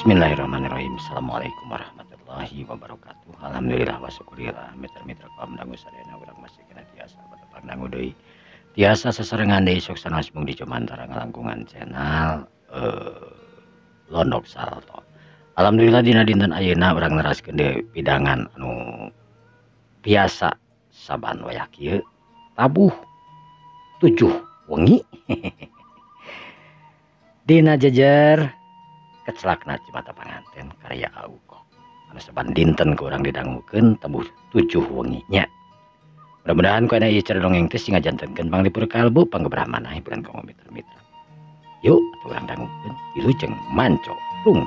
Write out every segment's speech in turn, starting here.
Bismillahirrahmanirrahim. Assalamualaikum warahmatullahi wabarakatuh. Alhamdulillah wa syukurillah. Mitra-mitra kaum dangu sadayana urang masih kena tiasa patepang dangu deui. Tiasa sesarengan deui sok sanes mung di Jomantara ngalangkungan channel Londok Salto. Alhamdulillah dina dinten ayeuna urang neraskeun deui pidangan anu biasa saban wayah kieu tabuh 7 wengi. Dina jejer kecelakna Cimata Panganten karya Aukok. Anu saban dinten ku urang didangukeun tabuh 7 wengi nya. Mudah-mudahan ku ieu cara dongeng teh sing ngajantenkeun panglipur kalbu panggebrahmana hiburan kanggo mitra-mitra. Yuk atuh urang dangukeun wilujeng manco rung.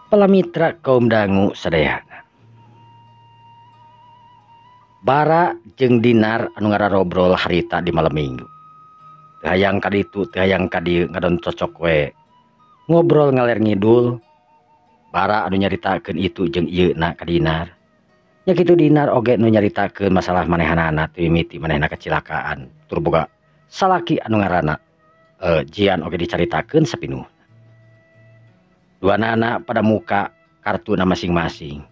Palamitra kaum dangu sadayana. Bara jeung Dinar anu ngararobrol harita di malam minggu. Teu hayang ka ditu, teu hayang ka dieu ngadon cocok we. Ngobrol ngaler ngidul. Bara anu nyaritakeun itu jeung ieu na ka Dinar. Nya kitu Dinar oge nu nyaritakeun masalah manehanana teu mimiti manehna kecelakaan. Tur boga salaki anu ngaranna Jian oge dicaritakeun sapinuh. Dua nana pada muka kartuna masing-masing.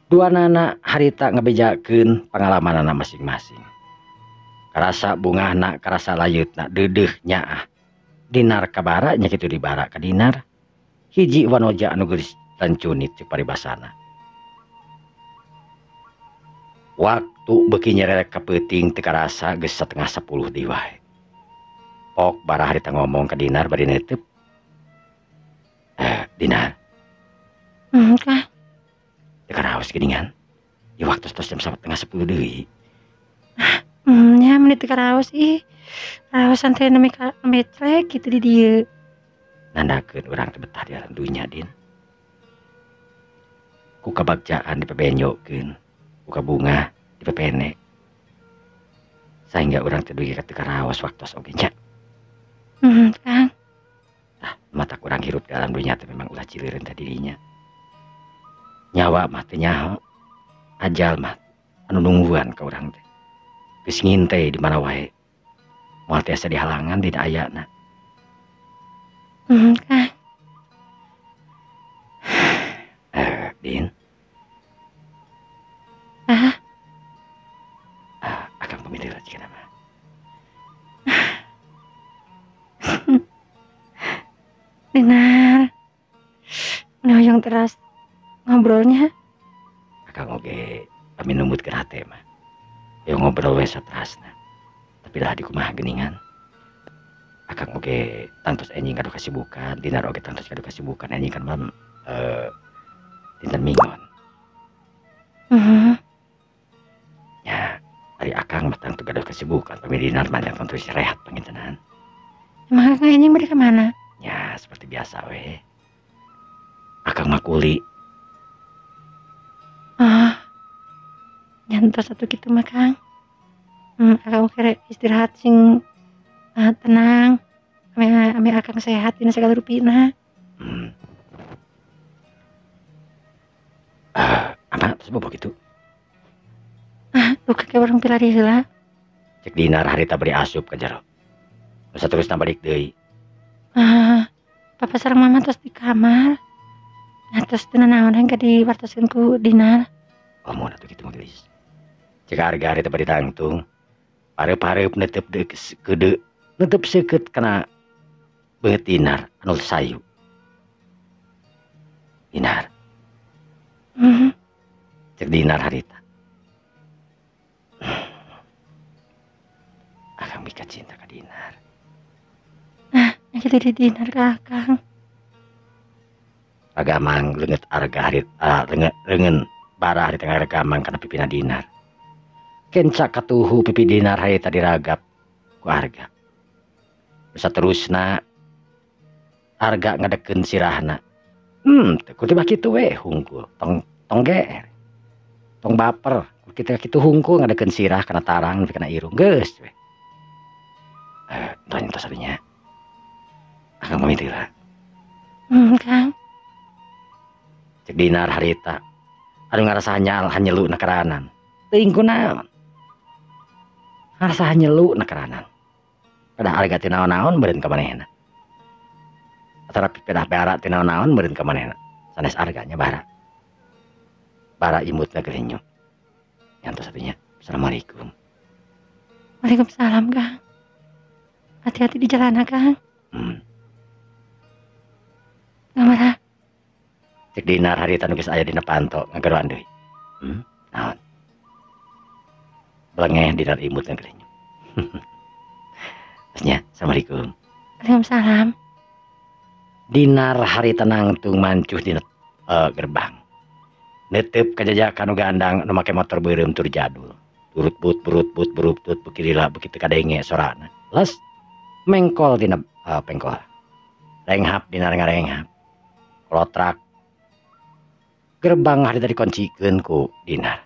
Dua nana harita ngebejakeun pengalamanana masing-masing. Karasa bungahna, karasa layeutna, deudeuh nyaah. Dinar ka bara nya kitu di bara ka Dinar. Hiji wanoja anu geulis tancunit cek paribasana. Waktu beuki nyerelek ka peuting teu karasa geus 9:30 deui wae. Pok bara harita ngomong ka Dinar bari neuteub. Dinar. Kah? Teu karaos geuningan. Ya waktu tos jam 9:30 deui. Nya meuni teu karaos ih. Raosan teh nembe trek kitu di dieu. Nandakeun urang teh betah di alam dunya, Din. Ku kabagjaan dipebenyokeun, ku kabungah dipepene. Sehingga urang teh dugi ka teu karaos waktos oge nya. Kang. Mata kurang hirup dalam dunia teh memang ulah cileureun teh dirinya. Nyawa mah teu nyaho, ajal mah anu nungguan ka urang teh. Geus nginte di mana wae. Moal tiasa dihalangan dina ayana. Kang. Din. Ah. Akang pamit heula jigana mah. Dinar, hoyong teras ngobrolnya. Akang oge pami numutkeun hate mah. Hoyong ngobrol we saterasna. Tapi lah di kumaha geuningan. Akang oge tangtos enjing gaduh kasibukan, Dinar oge tangtos gaduh kasibukan enjing kan malam dinten Minggon. Ya, ari akang mah tangtos gaduh kasibukan, pami Dinar mah tangtos rehat pangintenan. Emang akang enjing bade ka mana? Ya, seperti biasa we. Akang mah kuli. Ah. Nyantos atuh kitu mah, Kang. Akang kere istirahat sing tenang. Ame akang sehat dina sagala rupina. Apa terus bobo kitu? Ah, duka ke urang pilari heula. Cek Dinar harita bari asup ka jero. Masa terusna balik deui. Papa sareng mama tos di kamar. Nah, tos teu nanaon ka diwartoskeun ku Dinar. Oh, mun atuh kitu mah geulis. Cek harga harita bari tangtung. Pareup-pareup netep deuk keudeu, netep seukeut kana beungeut Dinar anu sayu. Dinar. Cek Dinar harita. Akang mika cinta ka Dinar. Nah, kitu di Dinar ka akang. Agamang leungeut arga harita, leungeun bara harita ngaregamang kana pipina Dinar. Kenca katuhu pipi Dinar harita diragap ku arga. Saterusna Arga ngadekeun sirahna. Teu kudu kitu we hungkul tong tong geer. Tong baper kitu kitu hungkul ngadekeun sirah kana tarang nepi kana irung geus we. Tanya tos nya. Akang pamit heula. Kang. Cek Dinar harita anu ngarasa hanyelu na keranan. Teuing kunaon. Ngarasa hanyelu na keranan. Pada harga teu naon-naon meureun ka manehna. Atarapi pedah bara teu naon-naon meureun ka manehna. Sanes arganya bara. Bara imutna geureunyu. Nyantos atuh nya. Assalamualaikum. Waalaikumsalam, Kang. Hati-hati di jalan, Kang. Ngamara. Cek Dinar harita nu geus aya dina panto ngageroan deui. Naon? Belengeh Dinar imutna geureunyu. Nya, assalamualaikum. Waalaikumsalam. Dinar harita nangtung mancuh dina gerbang. Netep kajajakan nu gandang nu make motor beureum tur jadul. Turut but burut but burut tut beuki lila beuki teu kadenge sorana. Les mengkol dina pengkol. Renghap Dinar ngarenghap. Kolotrak. Gerbang harita dikoncikeun ku Dinar.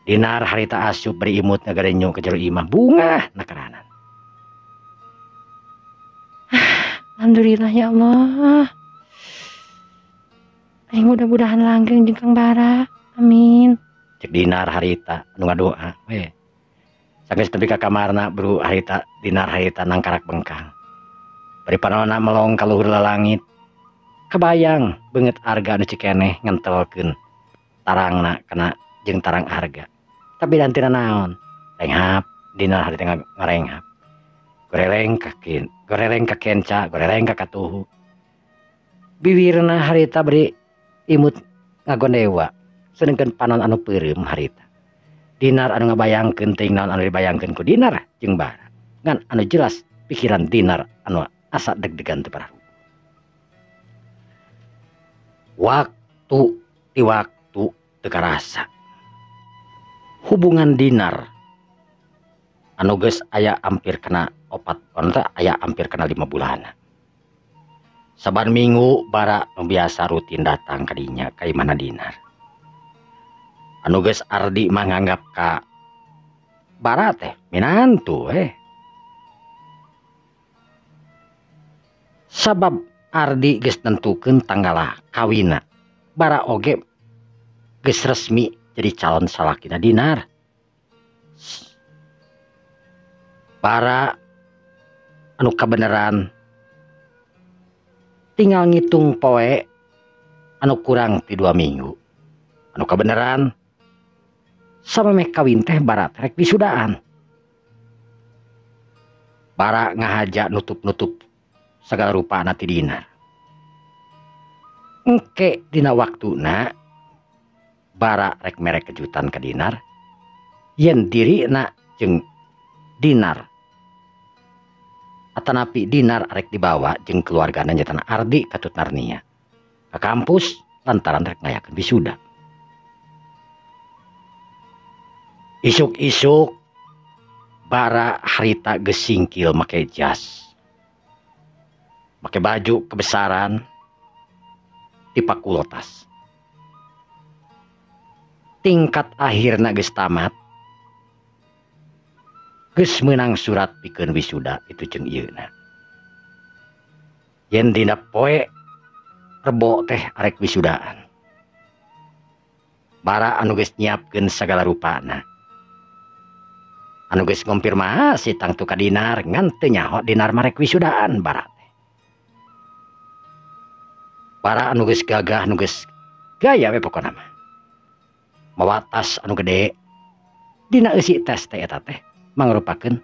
Dinar harita asup bari imut ngagarenyu ka jero imah bungah nakaranan. Alhamdulillah ya Allah. Aing mudah-mudahan langgeng jeung Kang Bara. Amin. Cek Dinar harita anu ngadoa we. Sageus tepi ka kamarna bro harita Dinar harita nangkarak bengkang. Bari panonna melong ka luhur lalangit. Kebayang beungeut Arga anu cikeneh ngentelkeun tarangna kana jeung tarang Arga. Tapi dantina naon? Renghap Dinar harita ngarenghap. Goreleng ka goreleng ka kenca, goreleng ka katuhu. Biwirna harita beri imut ngagondewa, sedengkeun panon anu peureum harita. Dinar anu ngabayangkeun teuing naon anu dibayangkeun ku Dinar jeung Bara. Ngan anu jelas pikiran Dinar anu asa deg-degan teu pararuguh. Waktu di waktu teu karasa. Hubungan Dinar anu geus aya hampir kena opat anu teh aya hampir kena 5 bulan. Saban minggu Bara nu biasa rutin datang ka dinya ka imahna Dinar. Anu geus Ardi mah nganggap ka Bara teh minantu we. Sabab Ardi geus nentukeun tanggal kawina. Bara oge geus resmi jadi calon salakina Dinar. Bara anu kabeneran tinggal ngitung poe anu kurang ti 2 minggu. Anu kabeneran samemeh kawin teh Bara rek wisudaan. Bara ngahaja nutup-nutup segala rupana ti Dinar. Engke dina waktuna Bara rek mere kejutan ka Dinar yen dirina jeung Dinar atanapi Dinar rek dibawa jeung keluargana nyatana Ardi katut Narnia ka kampus lantaran rek ngayakeun wisuda. Isuk-isuk Bara harita geus singkil make jas, make baju kebesaran di fakultas. Tingkat akhirna geus tamat, geus meunang surat pikeun wisuda itu jeung ieuna. Yen dina poe Rebo teh arek wisudaan. Bara anu geus nyiapkeun sagala rupana. Anu geus ngonfirmasi tangtu ka Dinar ngan teu nyaho Dinar marek wisudaan Bara teh. Bara anu geus gagah anu geus gaya we pokona mah. Mawa tas anu gede dina eusi tas teh eta teh mangrupakeun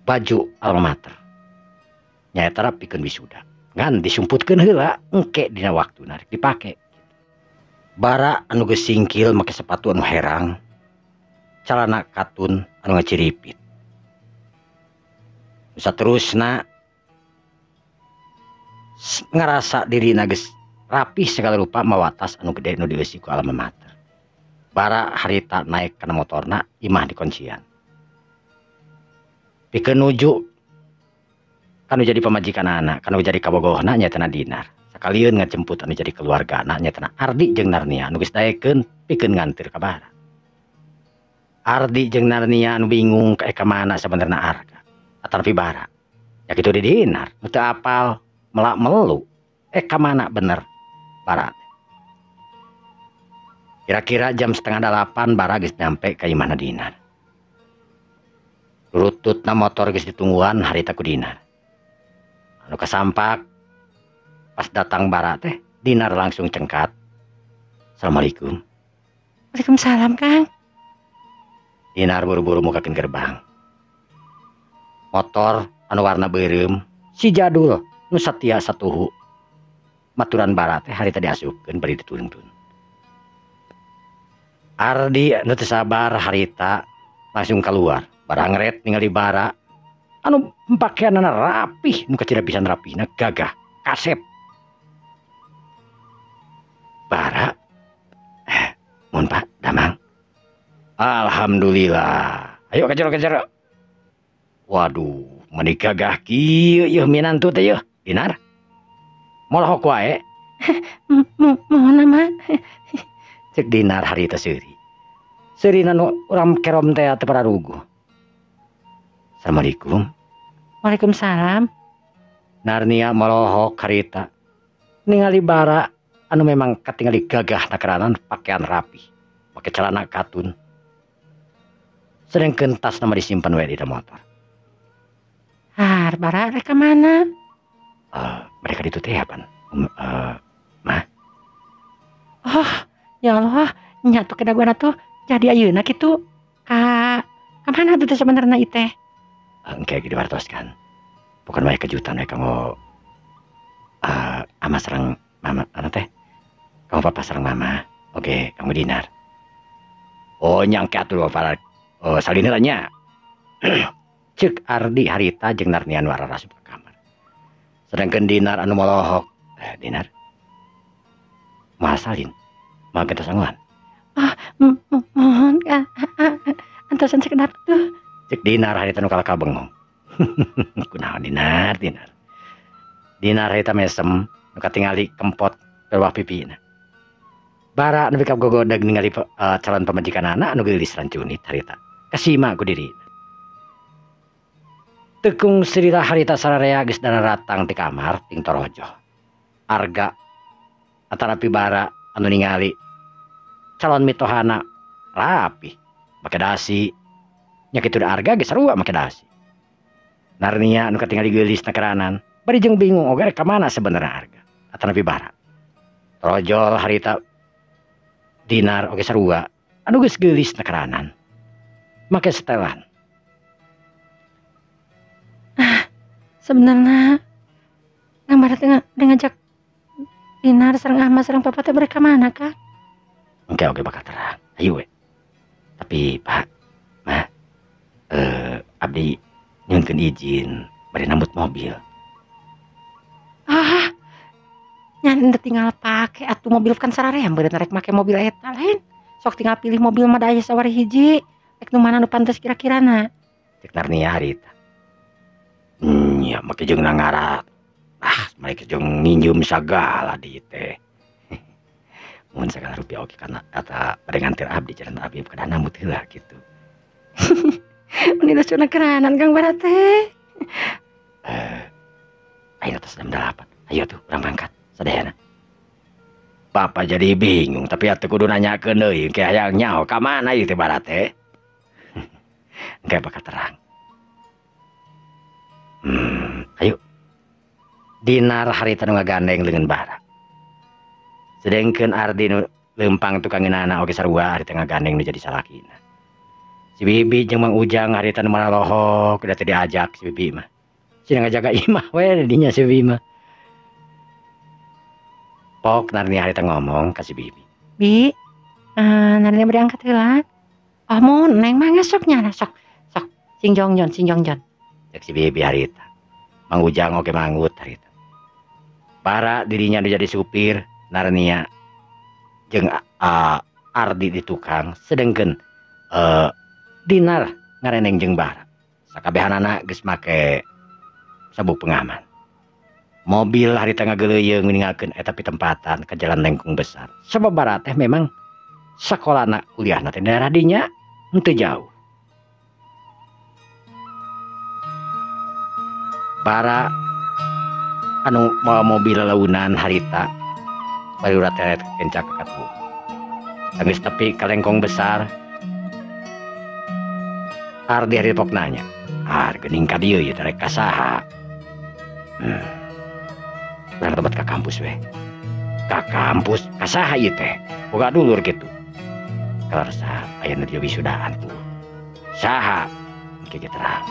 baju alma mater. Nyaeta pikeun wisuda. Ngan disumputkeun heula engke dina waktuna rek dipake. Bara anu geus singkil make sepatu anu herang, calana katun anu ngaciripit. Saterusna ngarasa dirina geus rapih segala rupa mawa tas anu gede nu dieusi ku alma mater. Bara harita naik kana motorna imah dikuncian. Pikeun nuju Kanu jadi pamajikanana, kanu jadi kabogohna nyaeta Dinar. Sakalieun ngajemput anu jadi keluargana nyaeta Ardi jeung Narnia anu geus daekeun pikeun nganteur ka Bara. Ardi jeung Narnia anu bingung ka mana sabenerna Arga atanapi Bara. Ya kitu di Dinar, nu teu apal melak melu. Ka mana bener Bara. Kira-kira jam 7:30 Bara geus nyampe ka imahna Dinar. Rututna motor geus ditungguan harita ku Dinar. Anu kasampak pas datang Bara teh, Dinar langsung cengkat. Assalamualaikum. Waalaikumsalam, Kang. Dinar buru-buru mukakeun gerbang. Motor anu warna beureum, si jadul nu satia satuhu. Maturan Bara teh harita diasupkeun bari dituntun. Ardi anu teu sabar harita langsung keluar. Barangret ningali Bara anu pakeanana rapih, nu kacida pisan rapihna, gagah, kasep. Bara, mun Pak, damang. Alhamdulillah. Ayo kejar-kejar. Waduh, meni gagah kieu yeuh minantu teh yeuh, Dinar. Molohok wae. Mohon mah. Cek Dinar harita seuri. Seurina nu urang kerom teh teu pararuguh. Assalamualaikum. Waalaikumsalam. Narnia molohok harita. Ningali Bara anu memang katingali gagah nakeranan pakaian rapi, pakai celana katun. Sedangkan tas nama disimpan we di motor. Har, Bara rek ka mana? Mereka ditu teh apaan? Mah. Oh, ya Allah, nya tuh kedaguan atuh jadi ayeuna kitu. Ka mana tuh teh sebenarna ieu teh? Engke ge diwartoskan. Bukan wae kejutan we kanggo ama sareng mama anu teh. Kamu papa sareng mama. Oke, kamu Dinar. Oh, nyangke atuh para oh, salin heula nya. Ceuk Ardi harita jeung Narnia nu arasup ka kamar. Sedangkan Dinar anu molohok, Dinar. Moal salin. Moal gentos anggoan. Ah, mohon antosan sakedap tuh. Cek Dinar harita nu kalakal bengong. Kunaon Dinar, Dinar. Dinar harita mesem nu katingali kempot bawah pipina. Bara nu bika gogodeg ningali calon pamajikanana anu geulis rancunit harita. Kasima ku dirina. Tekung sirila harita sararea geus daratang ti kamar ting torojoh. Arga atanapi Bara anu ningali calon mitohana rapi make dasi. Nya kitu da Arga geus sarua make dasi. Narnia anu katingali geulis nakeranan bari jeung bingung oge rek ka mana sebenarna Arga atanapi Bara. Torojol harita Dinar oge sarua anu geus geulis nakeranan make setelan. Sebenarnya Kang Bara teh ngajak Dinar sareng Ahmad sareng Papa teh mereka mana Kang? Oke oke bakal terang. Ayo we. Tapi Pak, Mah, abdi nyuhunkeun izin bari nambut mobil. Ah, nyan tinggal pake atuh mobil kan sararea beureun rek make mobil eta lain. Sok tinggal pilih mobil mah da aya sawari hiji. Rek nu mana nu pantes kira-kirana. Cek Narnia harita. Ya make jeung nangarat. Ah, mereka jeung nginjem sagala di teh. Mun sagala rupiah oke karena eta bade nganter abdi jalan abdi kedah nambut heula kitu. Meni lasuna keranan Kang Bara teh. Ayeuna tos jam 8. Ayo tuh urang mangkat sadayana. Bapak jadi bingung tapi atuh kudu nanyakeun deui ke hayang nyaho ka mana ieu teh Bara teh. Engke bakal terang. Ayo. Dinar harita nu ngagandeng leungeun Bara. Sedengkeun Ardi nu leumpang tukang ngeunana oge sarua harita ngagandeng nu jadi salakina. Si Bibi jeung Mang Ujang harita nu maralohok udah teu diajak si Bibi mah. Sina ngajaga imah we dinya si Bibi mah. Pok Narnia harita ngomong ka si Bibi. Bi, Narnia bade angkat heula. Ah mun neng mah ngesok nya sok sok sing jongjon sing jongjon. Cek si Bibi harita. Mang Ujang oge manggut harita. Bara dirinya nu jadi supir, Narnia jeung Ardi di tukang, sedengkeun Dinar ngareneng jeung Bara. Sakabehanana geus make sabuk pengaman. Mobil harita ngageleuyeung ninggalkeun eta pitempatan ke jalan lengkung besar. Sabab Bara teh memang sakolana kuliahna teh daerah dinya henteu jauh. Bara anu mawa mobil lalaunan harita bari urat teret kencak ka katuhu. Sanggeus tepi ka lengkong besar. Ardi harita pok nanya, "Ar geuning ka dieu ieu teh rek ka saha?" Urang tobat ka kampus we. Ka kampus ka saha ieu teh? Boga dulur kitu. Kalarsa aya nu dieu wisudaan tuh. Saha? Engke ge terang.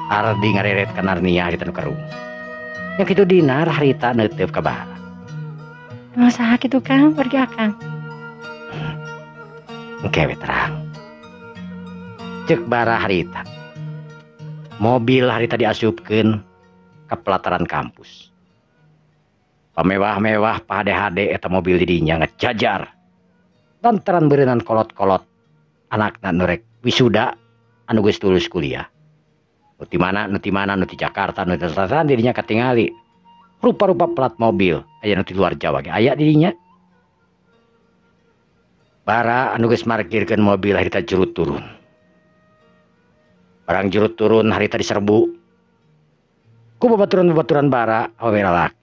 Ardi ngareret ka Narnia harita nu kerung. Yang kitu Dinar harita neuteup ka Bara. Emang saha kitu Kang? Wargi Akang. Engke we terang. Ceuk Bara harita. Mobil harita diasupkeun ke pelataran kampus. Pamewah-mewah pahade-hade eta mobil di dinya ngejajar. Lantaran beureunan kolot-kolot anakna nu rek wisuda anu geus lulus kuliah. Nu ti mana, nu ti mana, nu ti Jakarta, nu ti selatan di dinya katingali. Rupa-rupa plat mobil aya nu ti luar Jawa ge aya di dinya. Bara anu geus markirkeun mobil harita jurut turun. Barang jurut turun harita diserbu ku babaturan-babaturan Bara awewe lalaki.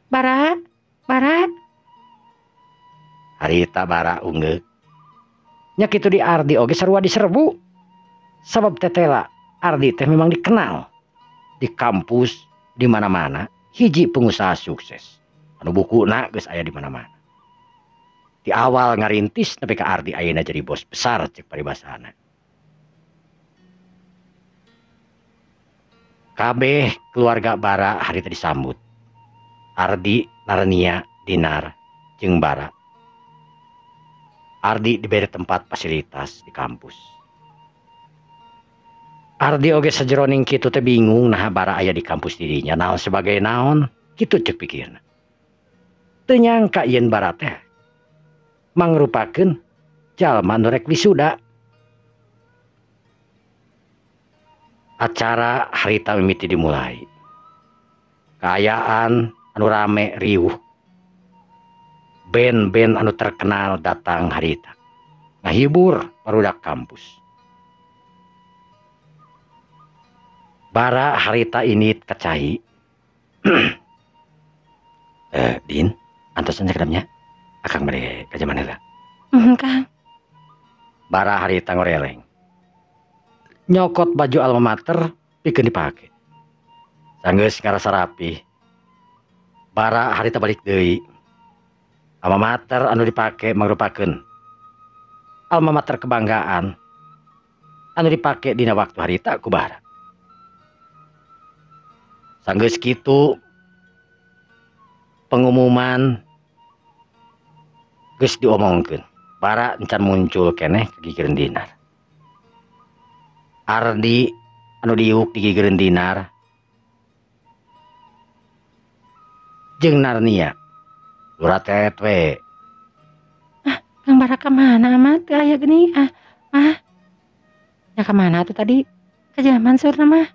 Bara, Bara. Harita Bara ungeuk. Nya kitu di Ardi oge sarua diserbu. Sabab tetela Ardi teh memang dikenal di kampus di mana-mana hiji pengusaha sukses. Anu bukuna geus aya di mana-mana. Di awal ngarintis nepi ka Ardi ayeuna jadi bos besar cek paribasana. Kabeh keluarga Bara harita disambut. Ardi, Narnia, Dinar, jeung Bara. Ardi diberi tempat fasilitas di kampus. Ardi oge sajeroning kitu teh bingung naha Bara aya di kampus dirinya naon sebagai naon kitu ceuk pikirna. Teu nyangka yen Bara teh mangrupakeun jalma nu rek wisuda. Acara harita mimiti dimulai. Kaayaan anu rame riuh. Band-band anu terkenal datang harita. Ngahibur barudak kampus. Bara harita ini kacai. Din, antosan sakedapnya. Akang bade ka jaman heula. Kang. Bara harita ngoreleng. Nyokot baju alma mater pikeun dipake. Sanggeus ngarasa rapih. Bara harita balik deui. Alma mater anu dipake mangrupakeun alma mater kebanggaan anu dipake dina waktu harita ku Bara. Sanggeus kitu pengumuman geus diomongkeun. Bara encan muncul keneh ka gigireun Dinar. Ardi anu diuk di gigireun Dinar jeung Narnia luratet we. Ah, Kang Bara ka mana mah teu aya geuning ah. Ah. Ya ka mana tuh tadi? Ka jaman saurna mah.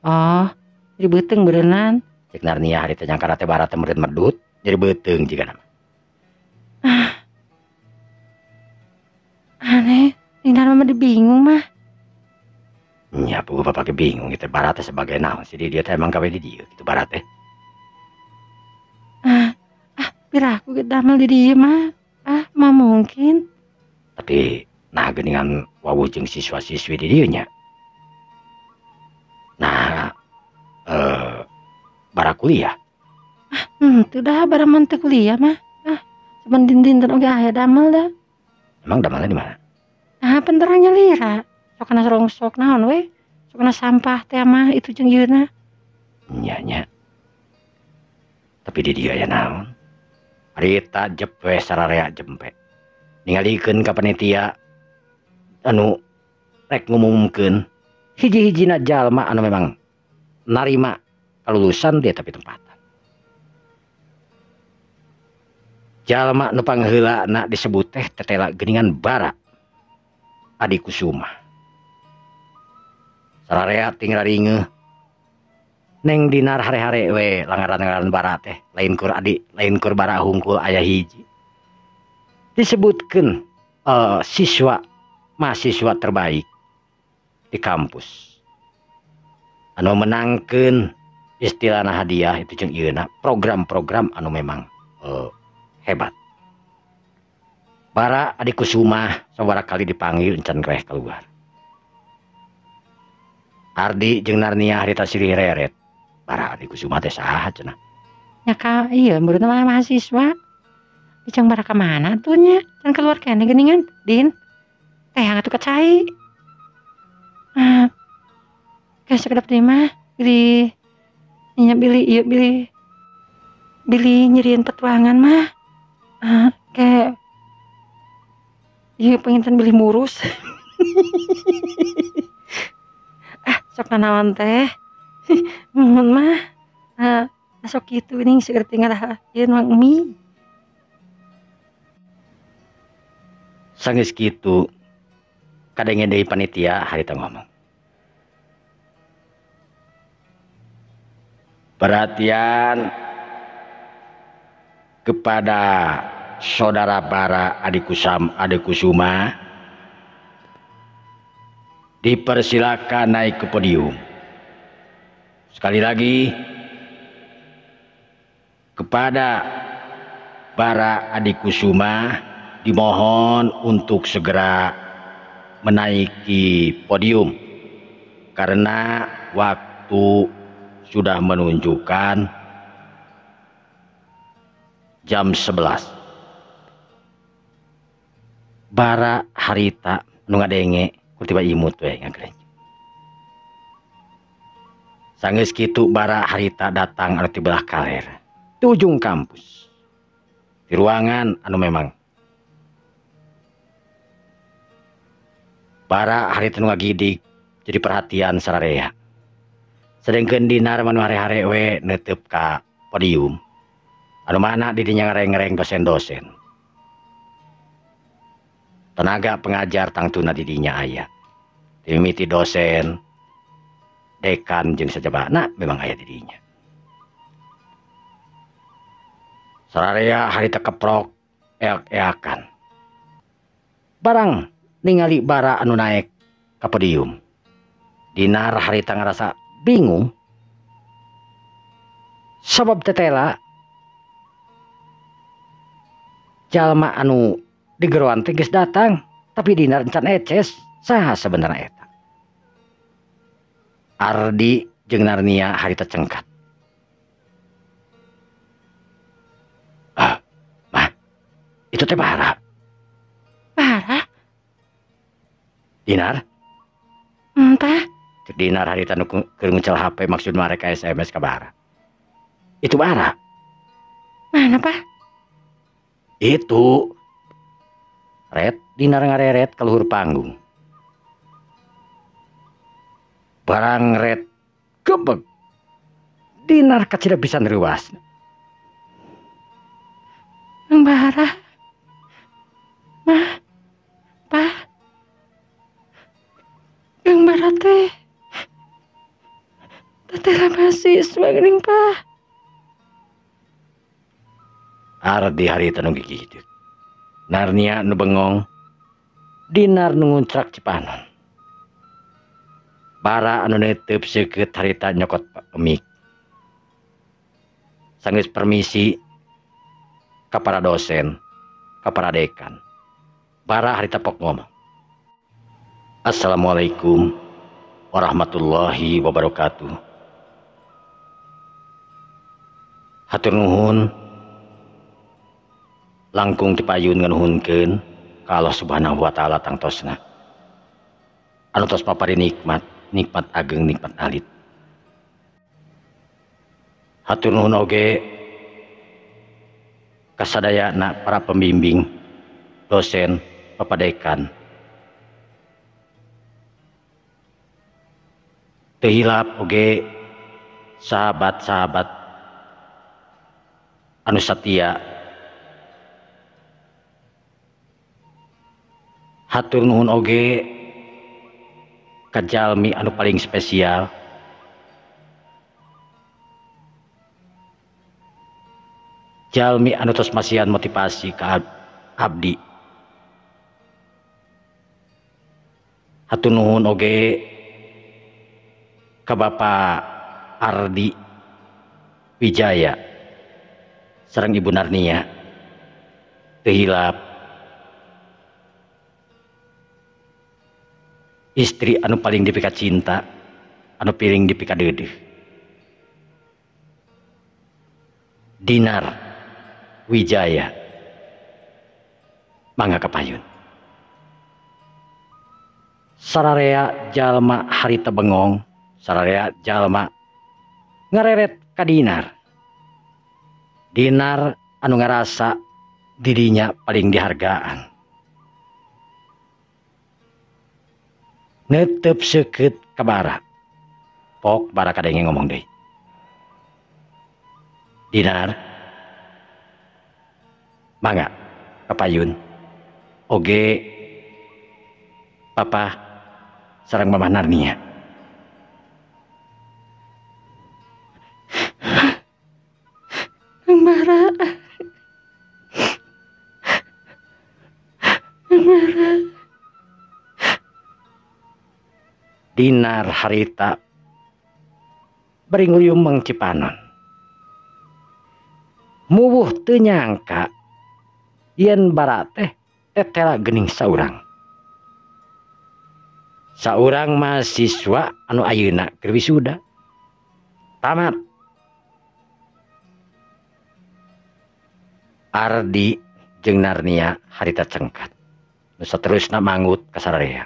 Oh, jadi beuteung beureunan. Cek Narnia harita nyangka teh Bara teh meureun medut, jadi beuteung jigana mah. Ah. Aneh, Dinar mah bingung mah. Nya puguh bapak ge bingung ieu teh Bara teh sebagai naon sih di dieu teh emang gawe di dieu kitu Bara teh. Ah, ah, piraku ge damel di dieu mah. Ah, mah mungkin. Tapi nah geuningan wawuh jeung siswa-siswi di dieu nya. Nah, Bara kuliah. Ah, henteu dah Bara mah teu kuliah mah. Ah, saben dinten oge aya damel dah. Emang damelna di mana? Ah, penterang nyalira. Sok kana rongsok naon we? Sok kana sampah teh mah itu jeung ieuna. Nya nya. Tapi di dieu aya naon? Harita jep we sararea jempe. Ningalikeun ka panitia anu rek ngumumkeun hiji-hijina jalma anu memang narima kalulusan dia tapi tempatan. Jalma nu pangheulana disebut teh tetela geuningan Bara Adi Kusuma. Sararea ting raringeuh Neng Dinar hare-hare we langaran-ngaran bara teh lain kur adi lain kur bara hungkul aya hiji. Disebutkeun siswa mahasiswa terbaik di kampus. Anu menangkeun istilahna hadiah itu jeung ieuna program-program anu memang hebat. Bara Adi Kusuma sabaraha kali dipanggil encan greh keluar. Ardi jeung Narnia harita silih reret. Bara Adi Kusuma teh saha cenah? Nya ka ieu muridna mah mahasiswa. Icang bara ka mana tuh nya? Can keluar keneh geuningan, Din. Teh atuh ka cai. Ah. Geus sakedap deui mah bilih nya bilih ieu bilih bilih nyerieun petuangan mah. Ah, ke ieu panginten bilih murus. Ah, sok nanaon teh. Muhun mah. Ah, sok kitu geuning seueur tinggal ieu nuang mie. Sanggeus kitu kadenge deui panitia harita ngomong. Perhatian kepada saudara Bara Adi Kusam Adi Kusuma, dipersilakan naik ke podium. Sekali lagi kepada Bara Adi Kusuma dimohon untuk segera menaiki podium karena waktu sudah menunjukkan jam 11. Bara harita nu ngadenge ku tiba imut we ngagerenjing. Sanggeus kitu bara harita datang anu ti belah kaler, ti ujung kampus. Di ruangan anu memang bara harita nu ngagidig jadi perhatian sararea. Sedengkeun Dinar mah nu hare-hare we neuteup ka podium. Anu mana di dinya ngareng-ngereng dosen-dosen. Tenaga pengajar tangtuna di dinya aya. Dimimiti dosen, dekan jeung sajabana memang aya di dinya. Sararea harita keprok eak-eakan. Barang ningali bara anu naek ka podium. Dinar harita ngarasa bingung. Sabab tetela jalma anu digeroan teh geus datang, tapi Dinar encan eces, saha sebenarnya eta. Ardi jeung Narnia harita cengkat. Ah, mah, itu teh Bara. Bara? Dinar? Entah. Cek Dinar harita nu keur ngucel HP maksud mereka SMS ka Bara. Itu Bara. Mana, Pak? Itu. Red Dinar ngareret ke luhur panggung. Barang red gebeg. Dinar kacida pisan reuas. Mang Bara. Mah. Pak. Kang Bara teh. Teteh mahasiswa geuning, Pak. Ardi harita nu gigideuk. Narnia nu bengong, Dinar nu nguncrak cipanon. Bara anu neuteup seukeut harita nyokot mic. Sanggeus permisi ka para dosen, ka para dekan. Bara harita pok ngomong. Assalamualaikum warahmatullahi wabarakatuh. Hatur nuhun langkung tipayun nganuhunkeun ka Allah Subhanahu wa taala tangtosna. Anu tos papari nikmat, nikmat ageng, nikmat alit. Hatur nuhun oge kasadayana para pembimbing, dosen, papadekan. Teu hilap oge sahabat-sahabat anu satia. Hatur nuhun oge ka jalmi anu paling spesial, Jalmi anu tos masihan motivasi ka abdi. Hatur nuhun oge ka Bapak Ardi Wijaya sareng Ibu Narnia. Teu hilap istri anu paling dipika cinta, anu piring dipika deudeuh. Dinar Wijaya, mangga kapayun. Sararea jalma harita bengong, sararea jalma ngareret ka Dinar. Dinar anu ngarasa dirinya paling dihargaan. Netep seukeut ka bara. Pok bara kadenge ngomong deui. Dinar, mangga kapayun. Oge papa sareng Mamah Narnia. Kang Bara. Kang Bara. Dinar harita bari nguluyumeng cipanon. Muwuh teu nyangka yen bara teh tetela geuning saurang. Saurang mahasiswa anu ayeuna keur wisuda. Tamat. Ardi jeung Narnia harita cengkat. Nu saterusna mangut ka sararea.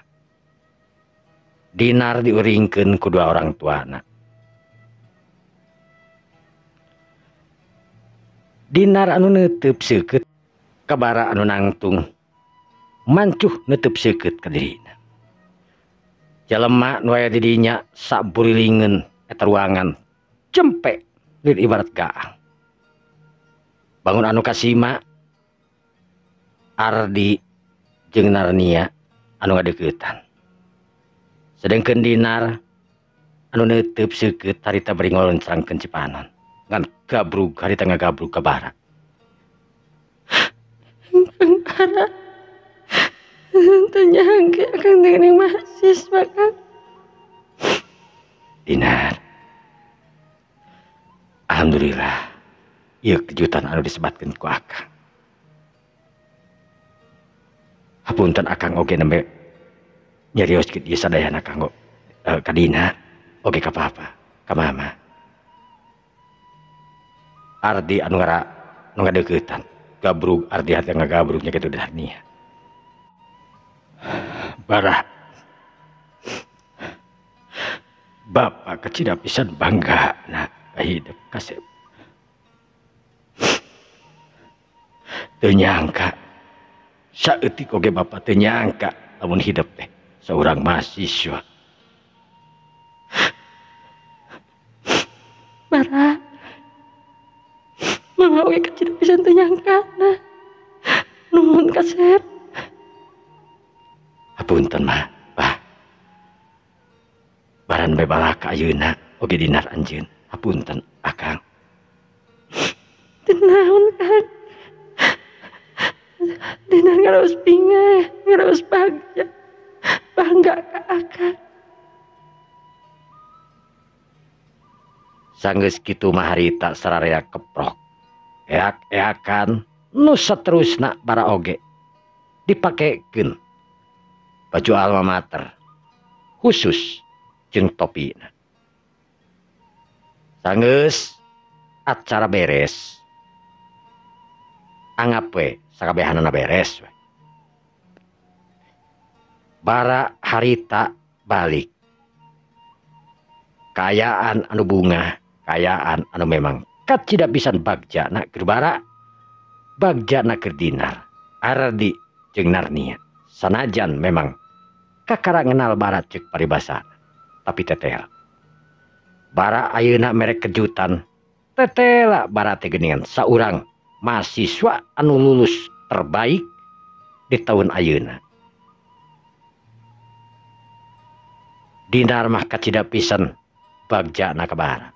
Dinar diuringkeun ku dua orang tuana. Dinar anu neuteub seukeut ka bara anu nangtung mancuh neuteub seukeut ka dirina. Jalema nu aya di dinya saburilingeun eta ruangan cempe lir ibarat gaang. Bangun anu kasima Ardi jeung Narnia anu ngadeuketan. Sedengkeun Dinar anu neuteub seukeut harita bari ngoloncrangkeun cipanon. Ngan gabrug harita ngagabrug ka bara. Kang Bara, teu nyangka akang teh geuning mahasiswa Kang. Dinar, alhamdulillah ieu kejutan anu disebatkeun ku akang. Hapunten akang oge nembe nyarioskeun ieu sadayana kanggo ka Dina oge ka papa, ka mama. Ardi anu ngadeuketan gabrug Ardi hati ngagabrugnya kitu Narnia. Bara, bapak kecil pisan bangga na hidup kasep. Teu nyangka saeutik oge bapak teu nyangka lamun hidup teh seorang mahasiswa. Bara, mama oge kecil pisan teu nyangka na. Nuhun kasep. Hapunten mah, bah. Baran bae balaka ayeuna oge Dinar anjeun. Hapunten akang. Teu naon Kang. Dinar ngaraos bingah, ngaraos bagja. Bangga ka akang. Sanggeus kitu mah harita sararea keprok. Eak-eakan nu saterusna bara oge dipakekeun baju alma mater khusus jeung topina. Sanggeus acara beres, anggap we sakabehanana beres we. Bara harita balik. Kaayaan anu bunga, kaayaan anu memang kacida pisan bagjana keur bara, bagjana keur Dinar, Ardi jeung Narnia. Sanajan memang kakara ngenal bara ceuk paribasana, tapi tetela. Bara ayeuna mere kejutan, tetela bara teh geuningan saurang mahasiswa anu lulus terbaik di tahun ayeuna. Dinar mah kacida pisan bagjana ka bara.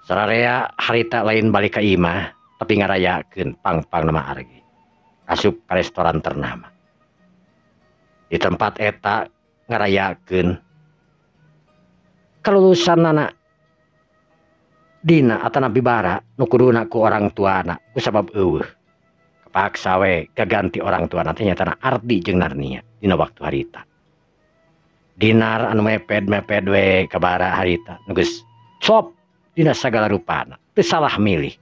Sararea harita lain balik ka imah tapi ngarayakeun pang-pang nama Argi. Asup ka restoran ternama. Di tempat eta ngarayakeun kalulusanana Dina atanapi Bara nu kuduna ku orang tuana kusabab eueuh. Kapaksa we kaganti orang tuana teh nyatana Ardi jeung Narnia dina waktu harita. Dinar anu meped-meped we ka Bara harita nu geus cop dina sagala rupana teu salah milih.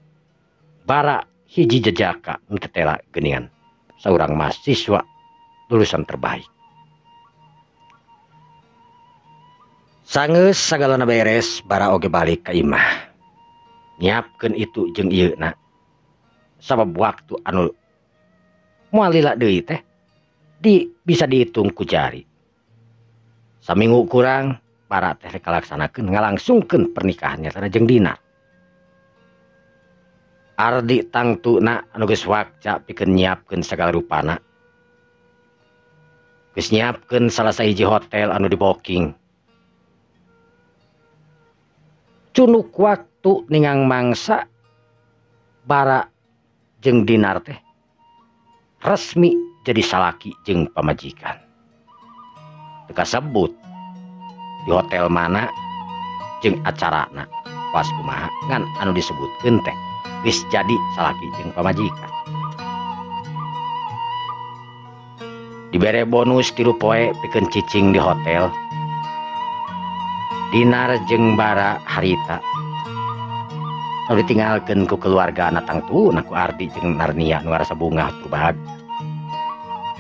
Bara hiji jejaka nu tetela geuningan saurang mahasiswa lulusan terbaik. Sanggeus sagalana beres, Bara oge balik ka imah. Nyiapkeun itu jeung ieu na. Sabab waktu anu moal lila deui teh di bisa dihitung ku jari. Saminggu kurang Bara teh rek kalaksanakeun ngalangsungkeun pernikahannya teh jeung Dinar. Ardi tangtuna anu geus wakca pikeun nyiapkeun sagala rupana. Geus nyiapkeun salah sahiji hotel anu diboking. Cunuk waktu ningang mangsa Bara jeung Dinar teh resmi jadi salaki jeung pamajikan. Teu kasebut di hotel mana jeung acarana pas kumaha ngan anu disebutkeun teh geus jadi salaki jeung pamajikan. Dibere bonus 3 poe pikeun cicing di hotel. Dinar jeung Bara harita nu ditinggalkeun ku keluargana tangtuna ku Ardi jeung Narnia nu ngarasa bungah tur bahagia.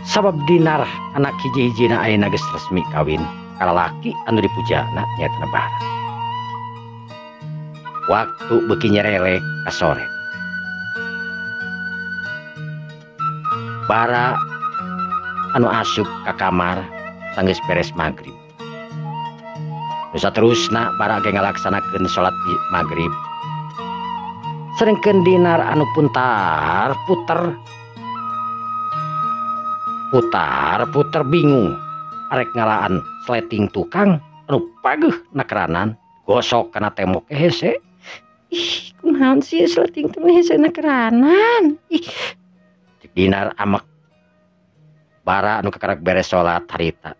Sabab Dinar anak hiji-hijina ayeuna geus resmi kawin ka lalaki anu dipujana nyaeta Bara. Waktu beuki nyerelek ka sore. Bara anu asup ka kamar sanggeus beres magrib. Nu saterusna Bara ge ngalaksanakeun salat di magrib. Sedengkeun Dinar anu puntar puter putar puter bingung arek ngalaan sleting tukang anu pageuh nakeranan gosok kana tembok hese. Ih, kunaon sih sleting teh hese nakeranan. Ih. Cek Dinar amek. Bara anu kakarak beres salat harita.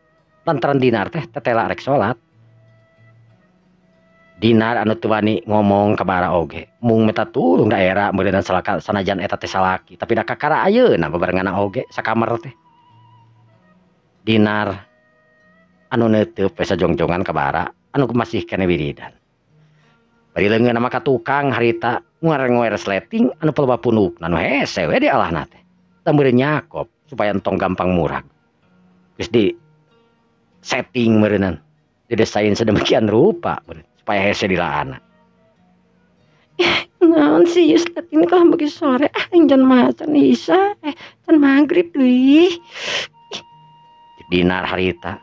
Lantaran Dinar teh tetela rek salat. Dinar anu teu wani ngomong ka Bara oge mung meta tulung daerah meureunna salaka sanajan eta teh salaki tapi da kakara ayeuna babarenganna oge sakamar teh. Dinar anu neuteub we sajongjongan ka Bara anu masih keneh wiridan. Bari leungeunna mah ka tukang harita nguar-nguer sleting anu pelebah punukna nu hese we di alahna teh. Tah meureun nyakop supaya entong gampang murag. Geus di setting meureunnan didesain sedemikian rupa meureun supaya hese dilaana. Naon sih ieu sleting kalau bagi sore ah can macan isa can magrib deui. Dinar harita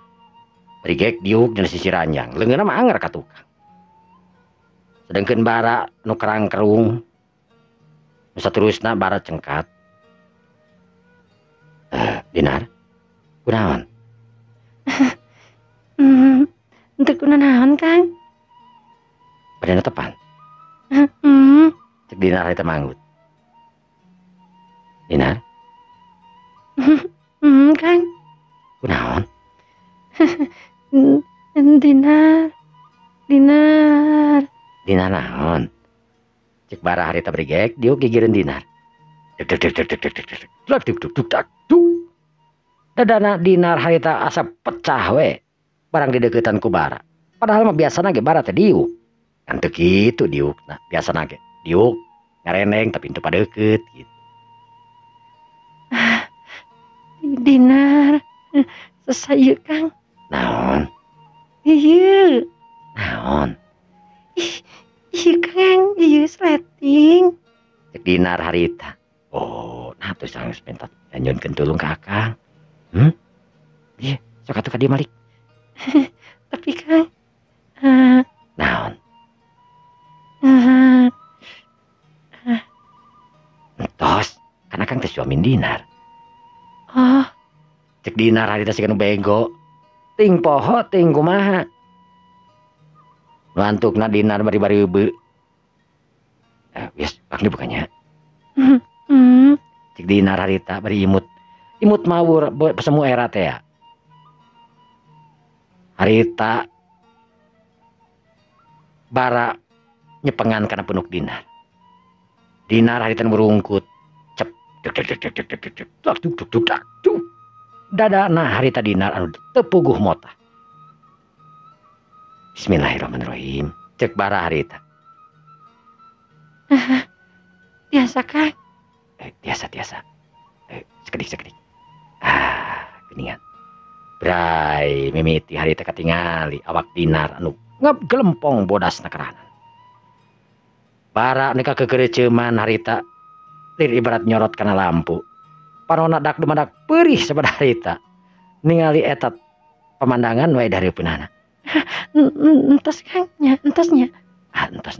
bari gek diuk dina sisi ranjang leungeunna mah anger ka tukang. Sedengkeun Bara nu kerang-kerung nu saterusna Bara cengkat. Dinar kunaon? Henteu kunaon Kang? Bade netepan. Cek Dinar harita manggut. Dinar? Kang. Kunaon? Dinar. Dinar. Dinar naon? Cek Bara harita berigek diuk gigireun Dinar. Deg deg deg deg deg deg deg deg deg deg deg dug. Dadana Dinar harita asa pecah we barang dideukeutan ku Bara. Padahal mah biasana ge Bara teh diuk. Kan teu kitu diukna, biasana ge diuk ngareneng tapi teu padeukeut gitu. Dinar sesaya Kang. Naon? Ieu. Naon? Ih, ieu Kang, ieu sleting. Cek Dinar harita. Oh, nah terus geus minta nyieunkeun tulung ka Akang. Ieu, sok atuh ka dieu malik. Tapi Kang, naon? Entos, kan Akang teh suami Dinar. Oh. Cek Dinar harita siga nu bego. Ting poho ting kumaha. Nu antukna Dinar bari-bari eubeu. Wios kang dibukanya. Cek Dinar harita bari imut. Imut mawur pesemu era teh ya. Harita bara nyepengan kana punuk Dinar. Dinar harita merungkut. Cep dek dek dek dek dek dek dek dak duk duk duk dak duk. Dadana harita Dinar anu teu puguh motah. Bismillahirrahmanirrahim. Cek bara harita. Biasa Kang. Tiasa. Sekedik. Ah, geningan. Bray mimiti harita katingali awak Dinar anu ngagelempong bodasna keranan. Bara anu kakeureuceuman harita lir ibarat nyorot kana lampu. Panona dak dumadak perih sapada harita. Ningali eta pemandangan wae dari punana. Entos Kang, nya, entosnya. Ah, entos.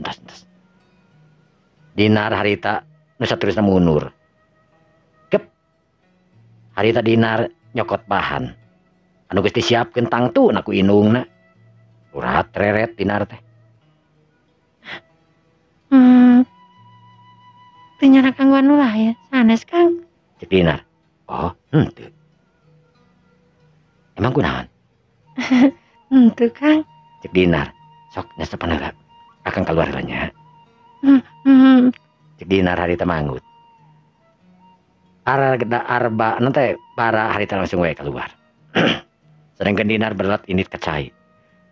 Dinar harita nu saterusna mundur. Gep. Harita Dinar nyokot bahan. Anu geus disiapkeun tangtuna ku indungna. Urat reret Dinar teh. Teu nyanak kanggo anu lain, sanes Kang. Cek Dinar. Oh, henteu. Emang kunaon? Henteu Kang. Cek Dinar. Sok nyasepan heula. Akang keluar heula nya. Cek Dinar harita manggut. Arda arba nanti para harita langsung wae keluar. Sedangkan Dinar berat indit ka cai.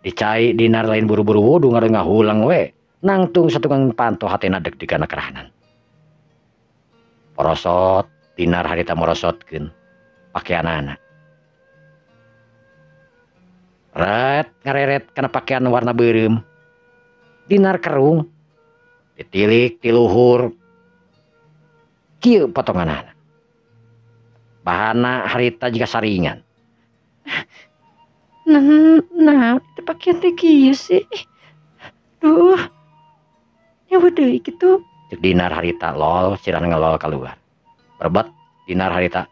Di cai Dinar lain buru-buru wudu ngahulang we. Nangtung satukang panto hatena deg-degan kerahanan. Porosot Dinar harita morosotkeun pakaianana. Ret ngareret kana pakaian warna beureum. Dinar kerung ditilik ti luhur. Kieu potonganana. Bahana harita jiga saringan. Nah, itu pakaian teh kieu sih. Duh. Nyawa deui kitu. Cek Dinar harita lol, sirana ngelol keluar. Berebet Dinar harita.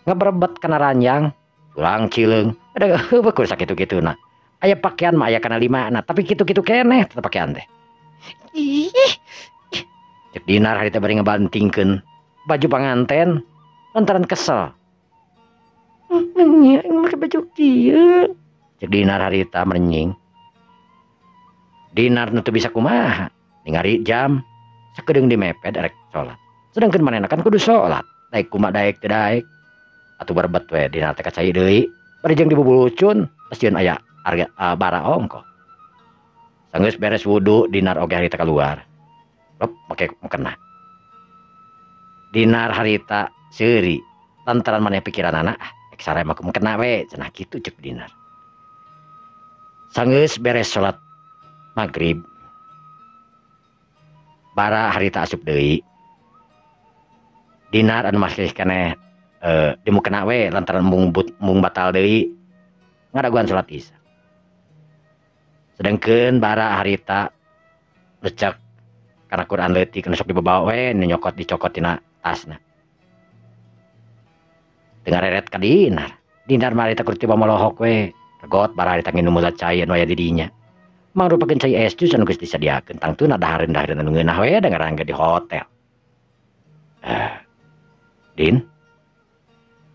Ngeberebet kana ranjang, tulang cileung. Ada heueuh kur sakitu-kituna. Aya pakaian mah aya kana lima na, tapi kitu-kitu keneh tetep pakaian teh. Ih. Cek Dinar harita bari ngebantingkeun baju panganten lantaran kesel. Nya make baju kieu. Cek Dinar harita merenying. Dinar nu teu bisa kumaha, ningali jam sakedeung dimepet erek salat. Sedangkan manehna kan kudu salat. Daek kumaha daek teu daek. Atuh berebet we Dinar teh ka cai deui. Bari jeung dibubulucun, pasieun aya harga bara ongkoh. Sanggeus beres wudu, Dinar oge harita keluar. Lep make mukena. Dinar harita seuri lantaran maneh pikiranana, ah ek sare mah mukena we cenah kitu cek Dinar. Sanggeus beres salat maghrib, bara harita asup deui. Dinar anu masih keneh di mukena we lantaran mung batal deui ngadaguan salat Isya. Sedangkeun bara harita lecek kana Quran leutik nu sok dibawa we nu nyokot dicokot tina tasna. Teu ngareret ka Dinar. Dinar mah harita kur tiba molohok we. Regot bara harita nginum heula cai anu aya di dinya. Mangrupakeun cai es jus anu geus disadiakeun tangtuna dahareun-dahareun anu ngeunah we da ngaran ge di hotel. Din?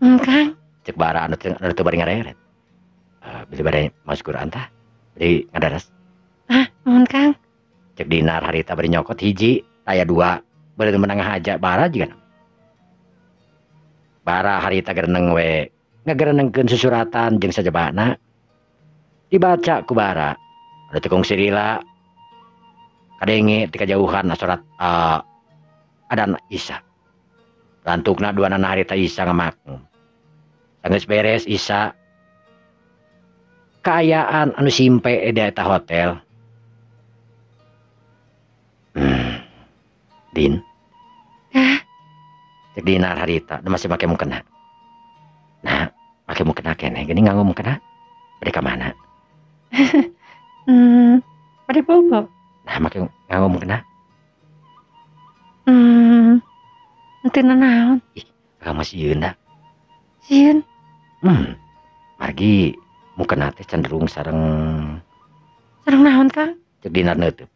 Kang. Cek bara anu teu bari ngareret. Beli bade maos Quran tah? Bari ngadaras. Ah, nuhun Kang. Cek Dinar harita bari nyokot hiji, aya dua. Bari menang haja bara juga. Bara harita gereneng we, ngagerenengkeun susuratan jeung sajabana. Dibaca ku bara. Anu teu kungsi lila. Kadenge ti kajauhan surat adan Isya. Lantukna duanana harita Isya ngamakmum. Sanggeus beres Isya, kaayaan anu simpe di eta hotel. Din. Hah? Cek Dinar harita, nu masih make mukena. Nah, make mukena keneh geuning nganggo mukena. Bade ka mana? Bade bobo. Nah, make nganggo mukena. Henteu nanaon. Ih, akang mah sieun da. Sieun? Margi mukena teh cenderung sareng Sareng naon, Kang? Cek Dinar neuteub.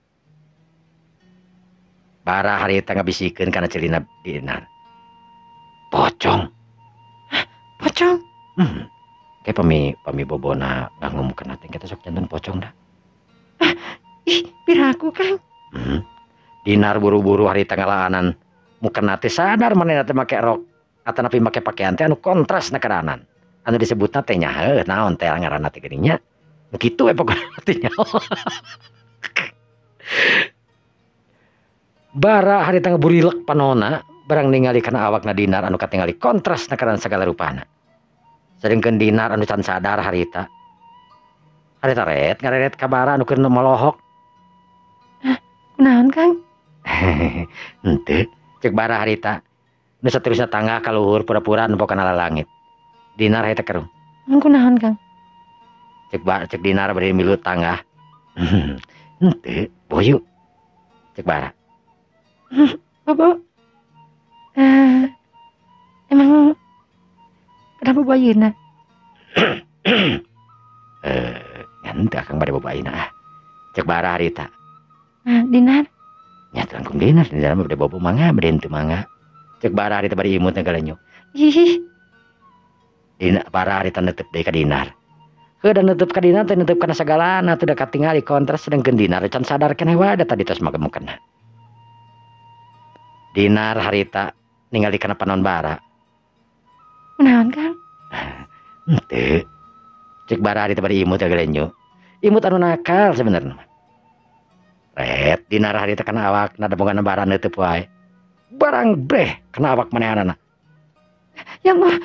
Bara harita ngabisikeun kana celina Dinar. Pocong. Hah, pocong? Kayak pami bobona ngangumkeun teh kita sok janten pocong dah. Ah, ih, piraku Kang. Dinar buru-buru harita ngalaanan mukena teh sadar manehna teh make rok atanapi make pakaian teh anu kontras na karanan. Anu disebutna teh nya heuh naon teh ngaranna teh geuning nya. Nu kitu we pokona teh nya. Bara harita ngaburilek panona barang ningali kana awakna Dinar anu katingali kontras na kana sagala rupana. Sadengkeun Dinar anu can sadar harita. Harita ret ngareret ka bara anu keur molohok. Hah, kunaon Kang? Henteu, ceuk bara harita. Nu saterusna tangga ka luhur pura-pura nempo kana lalangit. Dinar harita kerung. Kunaon Kang? Cek Dinar bari milu tangga. Henteu, boyu. Cek bara. Bobo, emang kenapa bobo ayeuna? Ngan teu akang bade bobo ayeuna ah. Cek bara harita. Dinar? Nya langkung Dinar, Dinar mah bade bobo mangga, bade henteu mangga. Cek bara harita bari imut ngagalenyo. Ih. Dina bara harita netep deui ka Dinar. Heuh da netep ka Dinar teh netep kana sagalana teh da katingali kontras sedengkeun Dinar can sadar keneh wae da tadi tos make mukena. Dinar harita ningali kana panon bara. Kunaon Kang? Henteu. Cek bara harita bari imut galenyo. Imut anu nakal sebenarnya. Ret Dinar harita kana awakna da bogana bara neuteub wae. Barang breh kana awak manehanana. Ya Allah.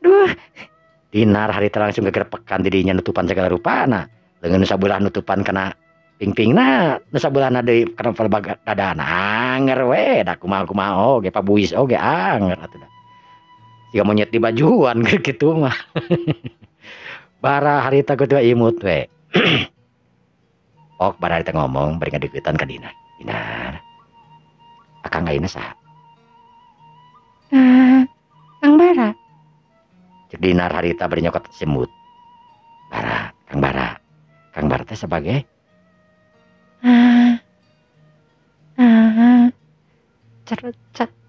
Duh. Dinar harita langsung gegerepekan didinya nutupan segala rupana. Leungeun nu sabelah nutupan kana pingpingna, nu sabelahna deui kana pelbaga dadana. Anger we da kumaha-kumaha oge pabuis oge anger atuh da. Siga monyet di bajuan kitu mah. Bara harita kitu imut we. Ok bara harita ngomong bari ngadeuketan ka Dinar. Dinar. Akang ayeuna saha? Kang Bara. Cek Dinar harita bari nyokot semut. Bara, Kang Bara. Kang Bara teh sebagai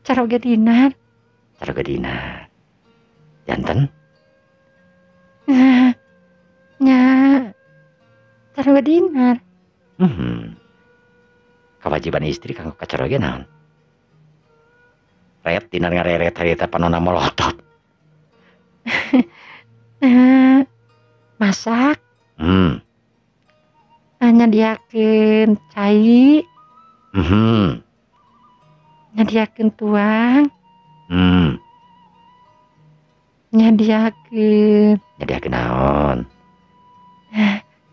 caroge Dinar. Caroge Dinar. Janten? Nya caroge Dinar. Kewajiban istri kanggo ka caroge naon? Ret Dinar ngareret harita panona molotot. Masak. Nyadiakeun cai. Nyadiakeun tuang. Nyadiakeun. Nyadiakeun naon?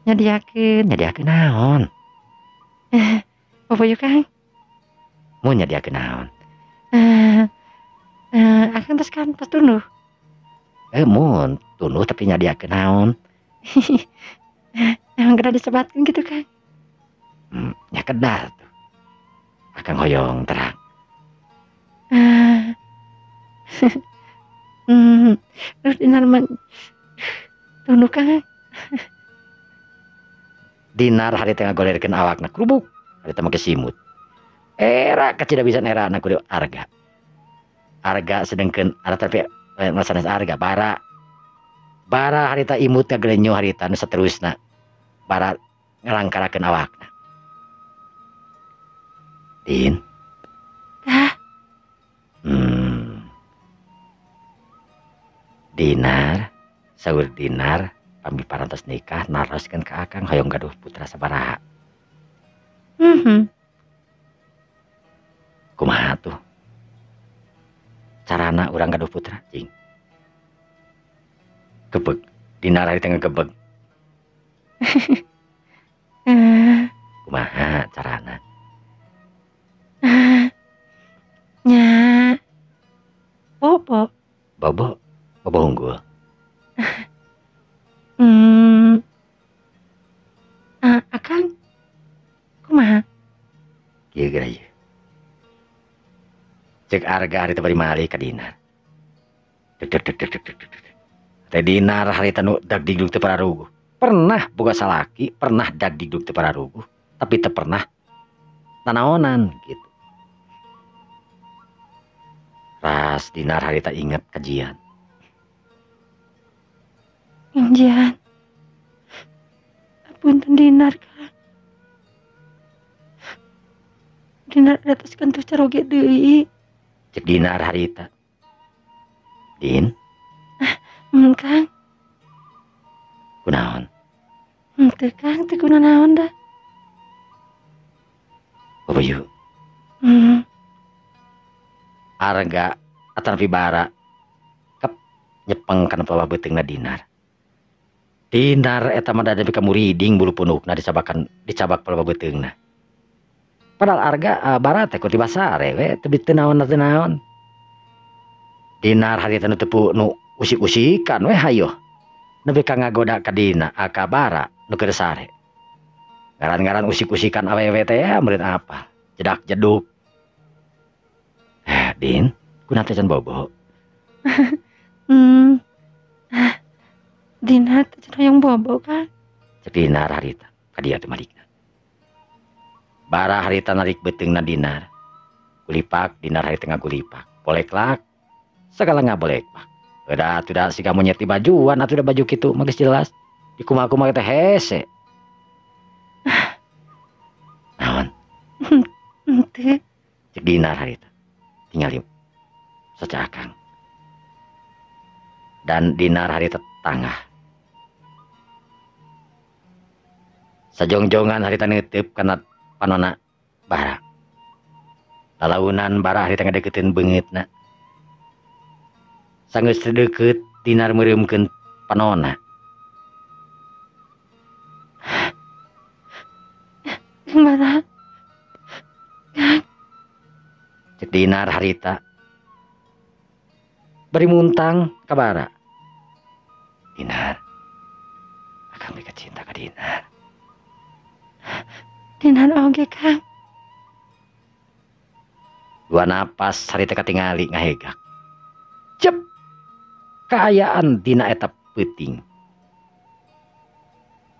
Nyadiakeun. Nyadiakeun naon? Bobo yuk Kang. Mun nyadiakeun naon? Akang tos kan tos tunduh. Mun tunduh tapi nyadiakeun naon? Emang kena disebatkan gitu Kang? Nya kedah tuh. Akang hoyong terang. Terus Dinar mah tunduh Kang. Dinar harita ngagolerkeun awakna kerubuk harita make simut. Era kacida pisan era na kudu arga. Arga sedengkeun ara tapi sanes arga bara. Bara harita imut ngagelenyo harita nu saterusna. Bara ngalangkarakeun awakna. Din. Tah. Dinar, saur Dinar pami parantos nikah naroskeun ka akang hoyong gaduh putra sabaraha. Kumaha tuh? Carana urang gaduh putra cing. Gebeg, Dinar harita ngegebeg. Kumaha carana? Nya. Bobo. Bobo, bobo unggul. Akang kumaha? Kieu geura ieu. Cek arga harita bari malih ka Dinar. Deg deg deg deg deg deg. Teh Dinar harita nu dag digdug teu pararuguh. Pernah boga salaki, pernah dag digdug teu pararuguh, tapi teu pernah Nanaonan gitu. Ras Dinar harita inget kajian. Jian. Apunten Dinar Kang. Dinar atas kentus caroge deui. Cek Dinar harita. Din? Kang. Kunaon? Teu Kang, teu kunanaon dah. Bobo. Arga atanapi bara kep nyepeng kana pelawah beuteungna Dinar. Dinar eta mah da ka muriding bulu punukna dicabakan dicabak pelawah beuteungna. Padahal arga bara teh ku tibasare we teu teu naon teu naon. Dinar harita nu teu nu usik-usikan we hayoh. Nepi ka ngagoda ka Dina ka bara nu keur sare. Ngaran-ngaran usik-usikan awewe teh ya meureun apa? Jedak jeduk. Din, kunaon teh can bobo? Dinar teh can hoyong bobo Kang. Cek Dinar harita, ka dieu teh malikna. Bara harita narik beuteungna Dinar. Gulipak, Dinar harita ngagulipak. Boleklak, sagala ngabolekpak. Udah atuh da siga monyet di bajuan atuh da baju kitu mah geus jelas. Dikumaha-kumaha teh hese. Naon? Henteu. Cek Dinar harita. Tinggal saca akang. Dan Dinar harita tangah. Sajongjongan harita neuteub kana panona bara. Lalaunan bara harita ngadeukeuteun beungeutna. Sanggeus teu deukeut Dinar meureumkeun panona. Bara. Cek Dinar harita. Bari muntang ka bara. Dinar. Akang mika cinta ka Dinar. Dinar oge Kang. Dua napas harita katingali ngahegak. Cep. Kaayaan dina eta peuting.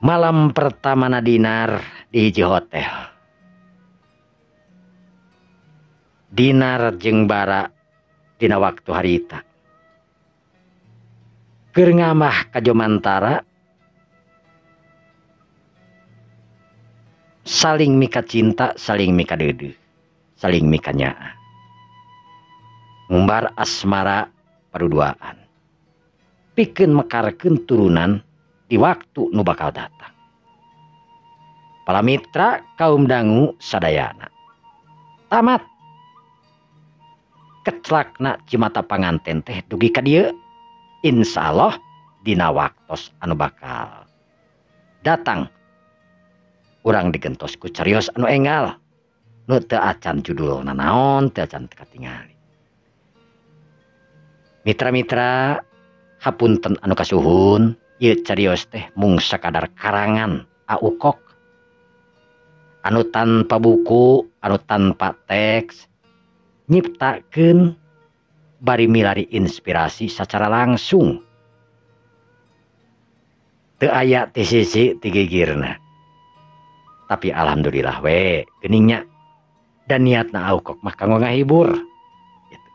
Malam pertama na Dinar di hiji hotel. Dinar jeung bara dina waktu harita. Keur ngamah ka Jomantara saling mika cinta, saling mika deudeuh, saling mika nyaah. Ngumbar asmara paduduaan. Pikeun mekarkeun turunan di waktu nu bakal datang. Para mitra kaum dangu sadayana. Tamat. Kecelakna Cimata Panganten teh dugi ka dieu. Insyaallah dina waktos anu bakal datang. Urang digentos ku carios anu enggal. Nu teu acan judulna naon, teu acan katingali. Mitra-mitra hapunten anu kasuhun, ieu carios teh mung sakadar karangan aukok. Anu tanpa buku, anu tanpa teks, nyiptakeun bari milari inspirasi secara langsung. Teu aya ti sisi ti gigirna. Tapi alhamdulillah we geuningnya dan niatna aukok mah kanggo ngahibur. Gitu.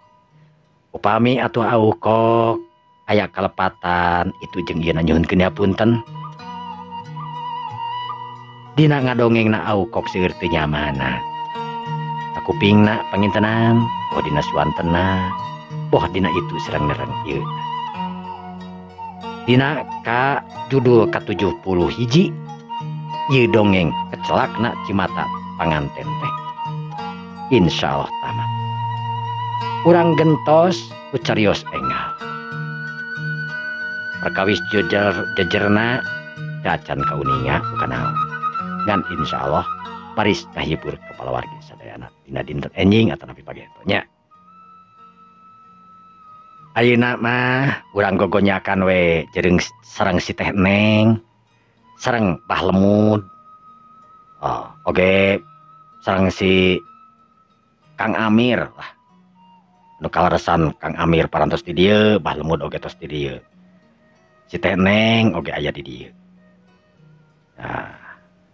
Upami atuh aukok aya kalepatan itu jeung ieu nyuhunkeun hapunten. Dina ngadongengna aukok seueur teu nyamana. Kupingna pangintenan, boh dina suantena, boh dina itu serang nerang ieu. Dina ka judul ka-71 ieu dongeng kecelakna Cimata Panganten teh. Insyaallah tamat. Urang gentos ku carios enggal. Perkawis jejerna dacan kauninga ku kanaon. Ngan insyaallah baris kahibur kepala wargi sadayana dina dinten enjing atanapi pageto nya. Ayeuna mah urang gogonyakan we jeung sareng si Teh Neng, sareng Bah Lemud. Oh, oge sareng si Kang Amir lah. Nu kaleresan Kang Amir parantos di dieu, Bah Lemud oge tos di dieu. Si Teh Neng oge aya di dieu. Nah,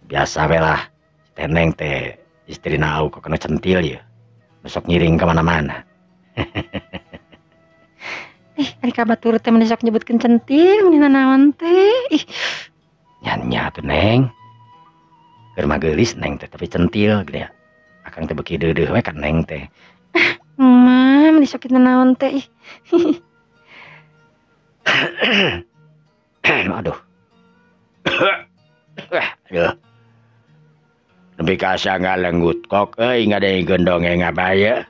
biasa we lah si Teh Neng teh Istrina au kok kena centil ya. Besok ngiring ke mana-mana. Ih, ari ka batur teh meni sok nyebutkeun centil meni nanaon teh. Ih, nya tuh Neng. Keur mah geulis Neng teh tapi centil gede ya. Akang teh beuki deudeuh we ka Neng teh. Mah meni sok nanaon teh. Ih. Aduh. Aduh. Nepi ka asa ngalenggut kok euy ngadengkeun dongeng apa ye.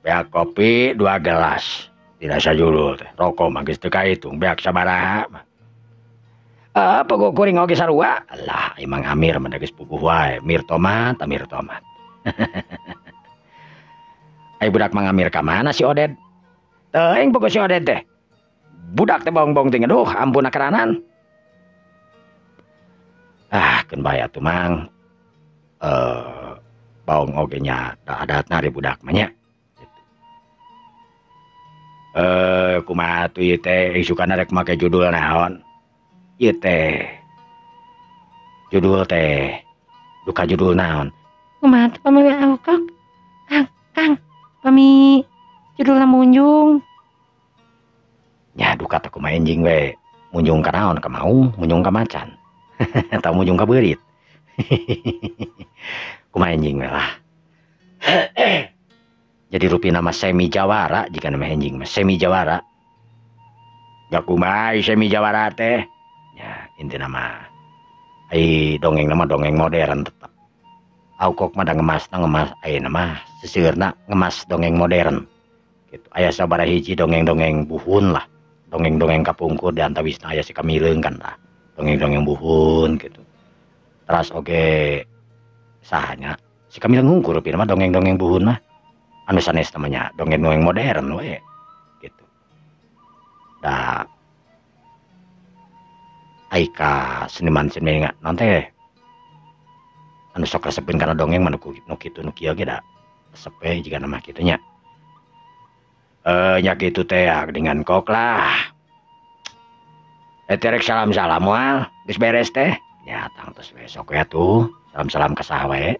Beak kopi 2 gelas. Tidak sajulul teh. Rokok mah geus teu kahitung beak sabaraha mah. Pogo kuring oge sarua. Alah, Imang Amir mah geus puguh wae. Mir tomat, Amir tomat. Ai budak Mang Amir ka mana si Oded? Teuing pogo si Oded teh. Budak teh bong-bong ting aduh ampun akaranan. Ah, keun bae atuh Mang. Baong oge nya da adatna ari budak mah nya. Kumaha atuh ieu teh isukana rek make judul naon? Ieu teh judul teh duka judul naon? Kumaha tuh pami kok? Kang, pami judulna munjung. Nya duka teh kumaha enjing we. Munjung ka naon ka maung, munjung ka macan. Atau munjung ka beurit. Kumaha enjing we lah. Jadi rupina mah semi jawara jika nama enjing mah semi jawara. Gak kumaha semi jawara teh. Ya intina mah ai dongeng nama dongeng modern tetep. Aukok mah da ngemas na ngemas ayeuna mah seseueurna ngemas dongeng modern. Gitu. Aya sabaraha hiji dongeng-dongeng buhun lah. Dongeng-dongeng kapungkur di antawisna aya si Kamileung kan lah. Dongeng-dongeng buhun gitu. Teras oge sahanya si Kamileung hungkur rupina mah dongeng-dongeng buhun mah. Anu sanes namanya dongeng-dongeng modern we gitu. Da ai ka seniman-seniman naon teh anu sok resepeun kana dongeng mah nu kitu nu kieu ge da resep we jigana mah kitu nya. Nya kitu teh ya dengan kok lah. Teh rek salam-salam moal geus beres teh. Nya tangtos we sok we atuh salam-salam ka saha wae.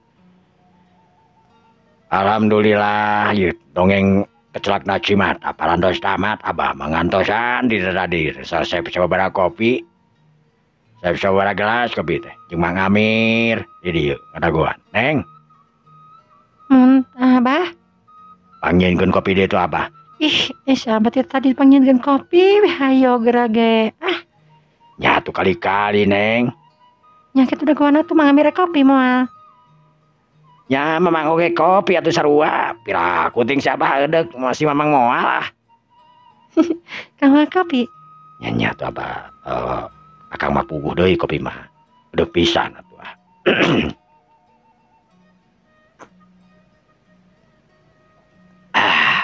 Alhamdulillah ieu dongeng kecelak nacimat parantos tamat abah mangantosan di tadi selesai sababaraha kopi. Sababaraha gelas kopi teh jeung Mang Amir di dieu ngadagoan. Neng. Mun abah panggieunkeun kopi dieu tuh abah. Ih, sahabat ya tadi panggieunkeun kopi we hayo geura ge. Ah. Nya atuh kali-kali Neng. Nya kitu dagoan atuh Mang Amir kopi moal. Nya mamang oge kopi atuh sarua. Piraku ting si abah eudek masih mamang moal ah. Kang kopi. Nya nya atuh abah akang mah puguh deui kopi mah. Eudek pisan atuh ah. Ah.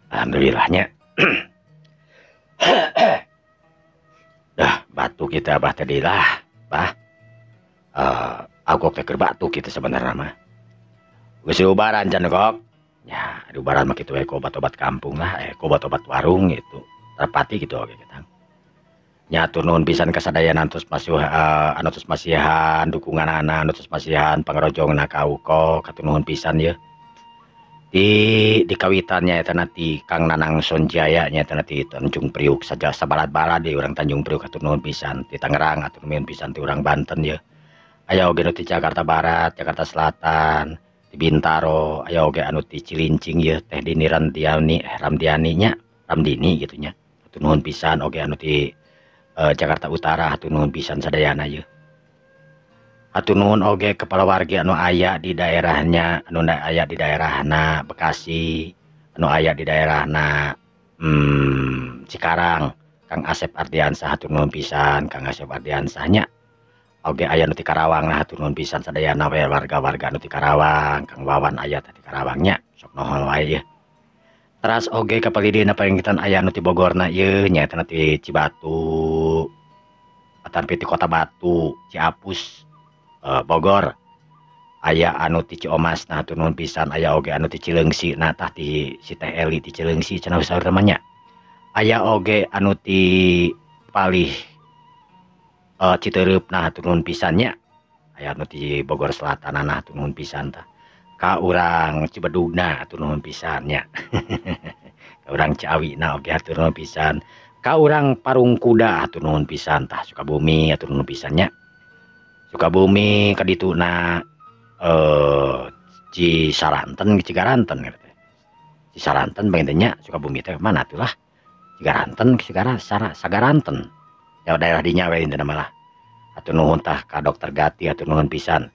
Alhamdulillahnya. Dah batu kita abah tadi lah, bah. Aku teh keur batu kitu sebenarnya mah. Geus diubaran can kok. Ya, diubaran mah kitu we ku obat-obat kampung lah, ku obat-obat warung gitu. Terpati gitu oge kita. Nya atur nuhun pisan ka sadayana anu tos masihan dukunganana, anu tos masihan pangrojongna ka Ukok, hatur nuhun pisan yeuh. Di kawitannya eta na ti Kang Nanang Sonjaya nya eta na ti Tanjung Priuk saja sabalad-balad di urang Tanjung Priuk hatur nuhun pisan, ti Tangerang hatur nuhun pisan, ti urang Banten yeuh. Aya oge nu ti Jakarta Barat, Jakarta Selatan, ti Bintaro, aya oge anu ti Cilincing yeuh teh Dini Ramdiani, Ramdiani nya, Ramdini gitu nya. Hatur nuhun pisan oge anu ti Jakarta Utara hatur nuhun pisan sadayana yeuh. Hatur nuhun oge kepala wargi anu aya di daerahnya, anu aya di daerahna Bekasi, anu aya di daerahna Cikarang, Kang Asep Ardiansah hatur nuhun pisan, Kang Asep Ardiansah nya. Oge aya nu ti Karawang lah hatur nuhun pisan sadayana we warga-warga nu ti Karawang, Kang Wawan aya teh ti Karawang nya, sok nohol wae yeuh. Teras oge kapalidina paringkitan aya nu ti Bogorna ieu nyaeta ti Cibatu atampi ti Kota Batu, Ciapus, Bogor. Aya anu ti Ciomasna hatur nuhun pisan, aya oge anu ti Cileungsi na tah ti si Teh Eli ti Cileungsi cenah saur mah nya. Aya oge anu ti Palih Citeureup nah hatur nuhun pisan nya. Aya anu ti Bogor Selatan hatur nuhun pisan tah. Ka urang Cibedugna hatur nuhun pisan nya. Ka urang Ciawina oge hatur nuhun pisan. Ka urang Parung Kuda hatur nuhun pisan tah Sukabumi hatur nuhun pisan nya. Sukabumi ka dituna Cisaranten Cigaranten teh. Cisaranten panginten nya Sukabumi teh mana atuh lah. Cigaranten Sagaranten. Ya daerah dinya we intina mah lah. Hatur nuhun tah ka Dokter Gati hatur nuhun pisan.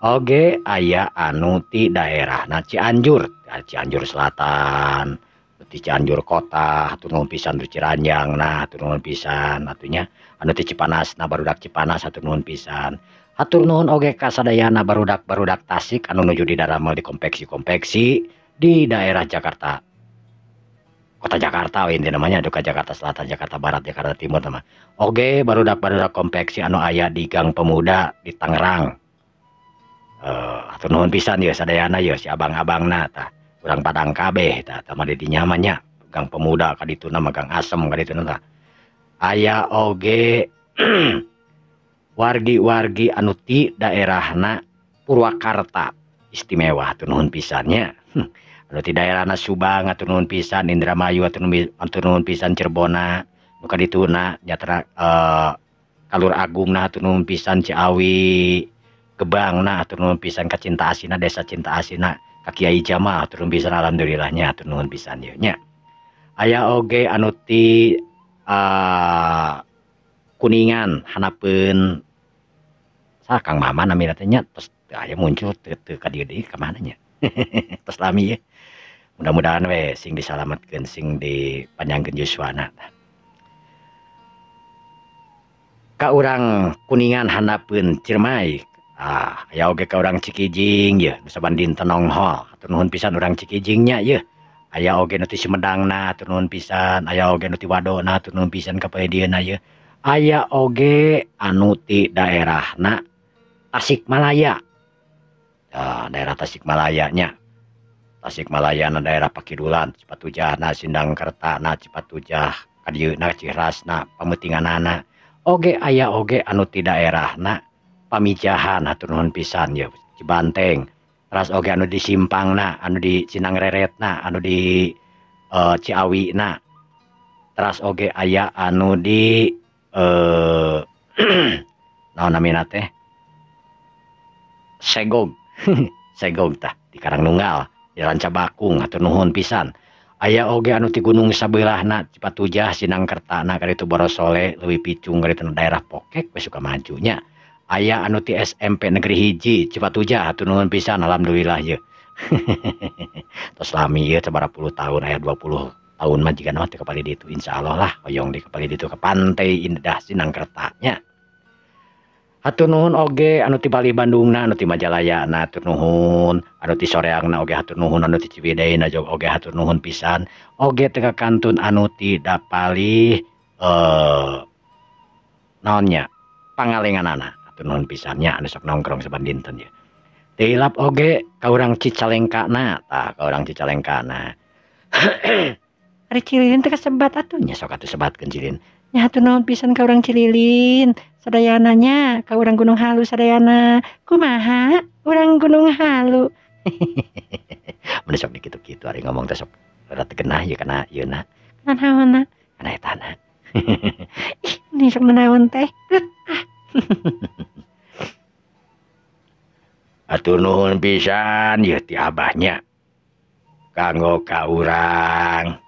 Oge aya anu ti daerahna Cianjur, Cianjur Selatan, ti Cianjur Kota, hatur nuhun pisan ti Ciranjangna hatur nuhun pisan atuh nya. Anu ti Cipanasna barudak Cipanas hatur nuhun pisan. Hatur nuhun oge ka sadayana barudak-barudak Tasik anu nuju di daramel di konveksi-konveksi di daerah Jakarta. Kota Jakarta we intina mah nya, duka Jakarta Selatan, Jakarta Barat, Jakarta Timur mah. Oge barudak-barudak konveksi anu aya di Gang Pemuda di Tangerang. Hatur nuhun pisan ieu sadayana ieu si abang-abangna tah. Urang Padang kabeh tah, tah mah di dinya mah nya. Gang Pemuda ka dituna mah Gang Asem ka dituna tah. Aya oge wargi-wargi anu ti daerahna Purwakarta istimewa hatur nuhun pisan nya. Anu ti daerahna Subang hatur nuhun pisan, Indramayu hatur nuhun pisan, Cirebonna nu ka dituna nyatra Kalur Agungna hatur nuhun pisan, Ciawi Gebangna hatur nuhun pisan, ka Cinta Asina Desa Cinta Asina ka Kiai Jamal hatur nuhun pisan, alhamdulillahnya hatur nuhun pisan ieu nya. Aya oge anu ti Kuningan hanapeun saha Kang Mama namina teh nya tos teu aya muncul teu ka dieu deui ka mana nya. Tos lami ye. Mudah-mudahan we sing disalametkeun sing dipanjangkeun yuswana. Ka urang Kuningan hanapeun Ciremai. Aya oge ka urang Cikijing ye, nu saban dinten nonghol. Hatur nuhun pisan urang Cikijing nya ye. Aya oge nu ti Sumedangna hatur nuhun pisan, aya oge nu ti Wadona hatur nuhun pisan ka poe dieuna ye. Aya oge anu ti daerahna Tasikmalaya. Daerah Tasikmalaya nya. Tasikmalaya na daerah Pakidulan, Cipatujahna, Sindangkertana, Cipatujah, kadieuna Cirasna, Pameutinganana. Oge aya oge anu ti daerahna Pamijahan hatur nuhun pisan ye, Cibanteng. Teras oge anu di Simpangna, anu di Cinangreretna, anu di Ciawina. Teras oge aya anu di naon namina teh? Segog. Segog tah di Karangnunggal, di Rancabakung hatur nuhun pisan. Aya oge anu ti gunung sabeulahna Cipatujah, Sindangkertana ka ditu Borosole, Leuwi Picung ka ditu daerah Pokek we Sukamaju nya. Aya anu ti SMP Negeri 1 Cipatujah hatur nuhun pisan alhamdulillah ye. Tos lami ieu sabaraha puluh tahun, aya 20 tahun mah jigana mah teu kapali ditu, insyaallah lah hoyong di kapali ditu ka Pantai Indah Sindangkerta nya. Hatur nuhun oge anu ti Bali Bandungna, anu ti Majalayana hatur nuhun, anu ti Soreangna oge hatur nuhun, anu ti Ciwideyna oge hatur nuhun pisan. Oge teu kakantun anu ti Dapali naon nya Pangalenganana hatur nuhun pisan nya anu sok nongkrong saban dinten ye. Teu hilap oge ka urang Cicalengkana tah, ka urang Cicalengkana. Ari Cililin teh kasebat atuh nya, sok atuh sebatkeun Cililin. Nya hatur nuhun pisan ka urang Cililin sadayana nya, ka urang Gunung Halu sadayana. Kumaha urang Gunung Halu? Mun sok dikitu-kitu ari ngomong teh sok rada teu genah ieu kana ieuna. Kana naonna? Kana etana. Ih, ni sok nanaon teh? Ah. Hatur nuhun pisan ieu ti abahnya. Kanggo ka urang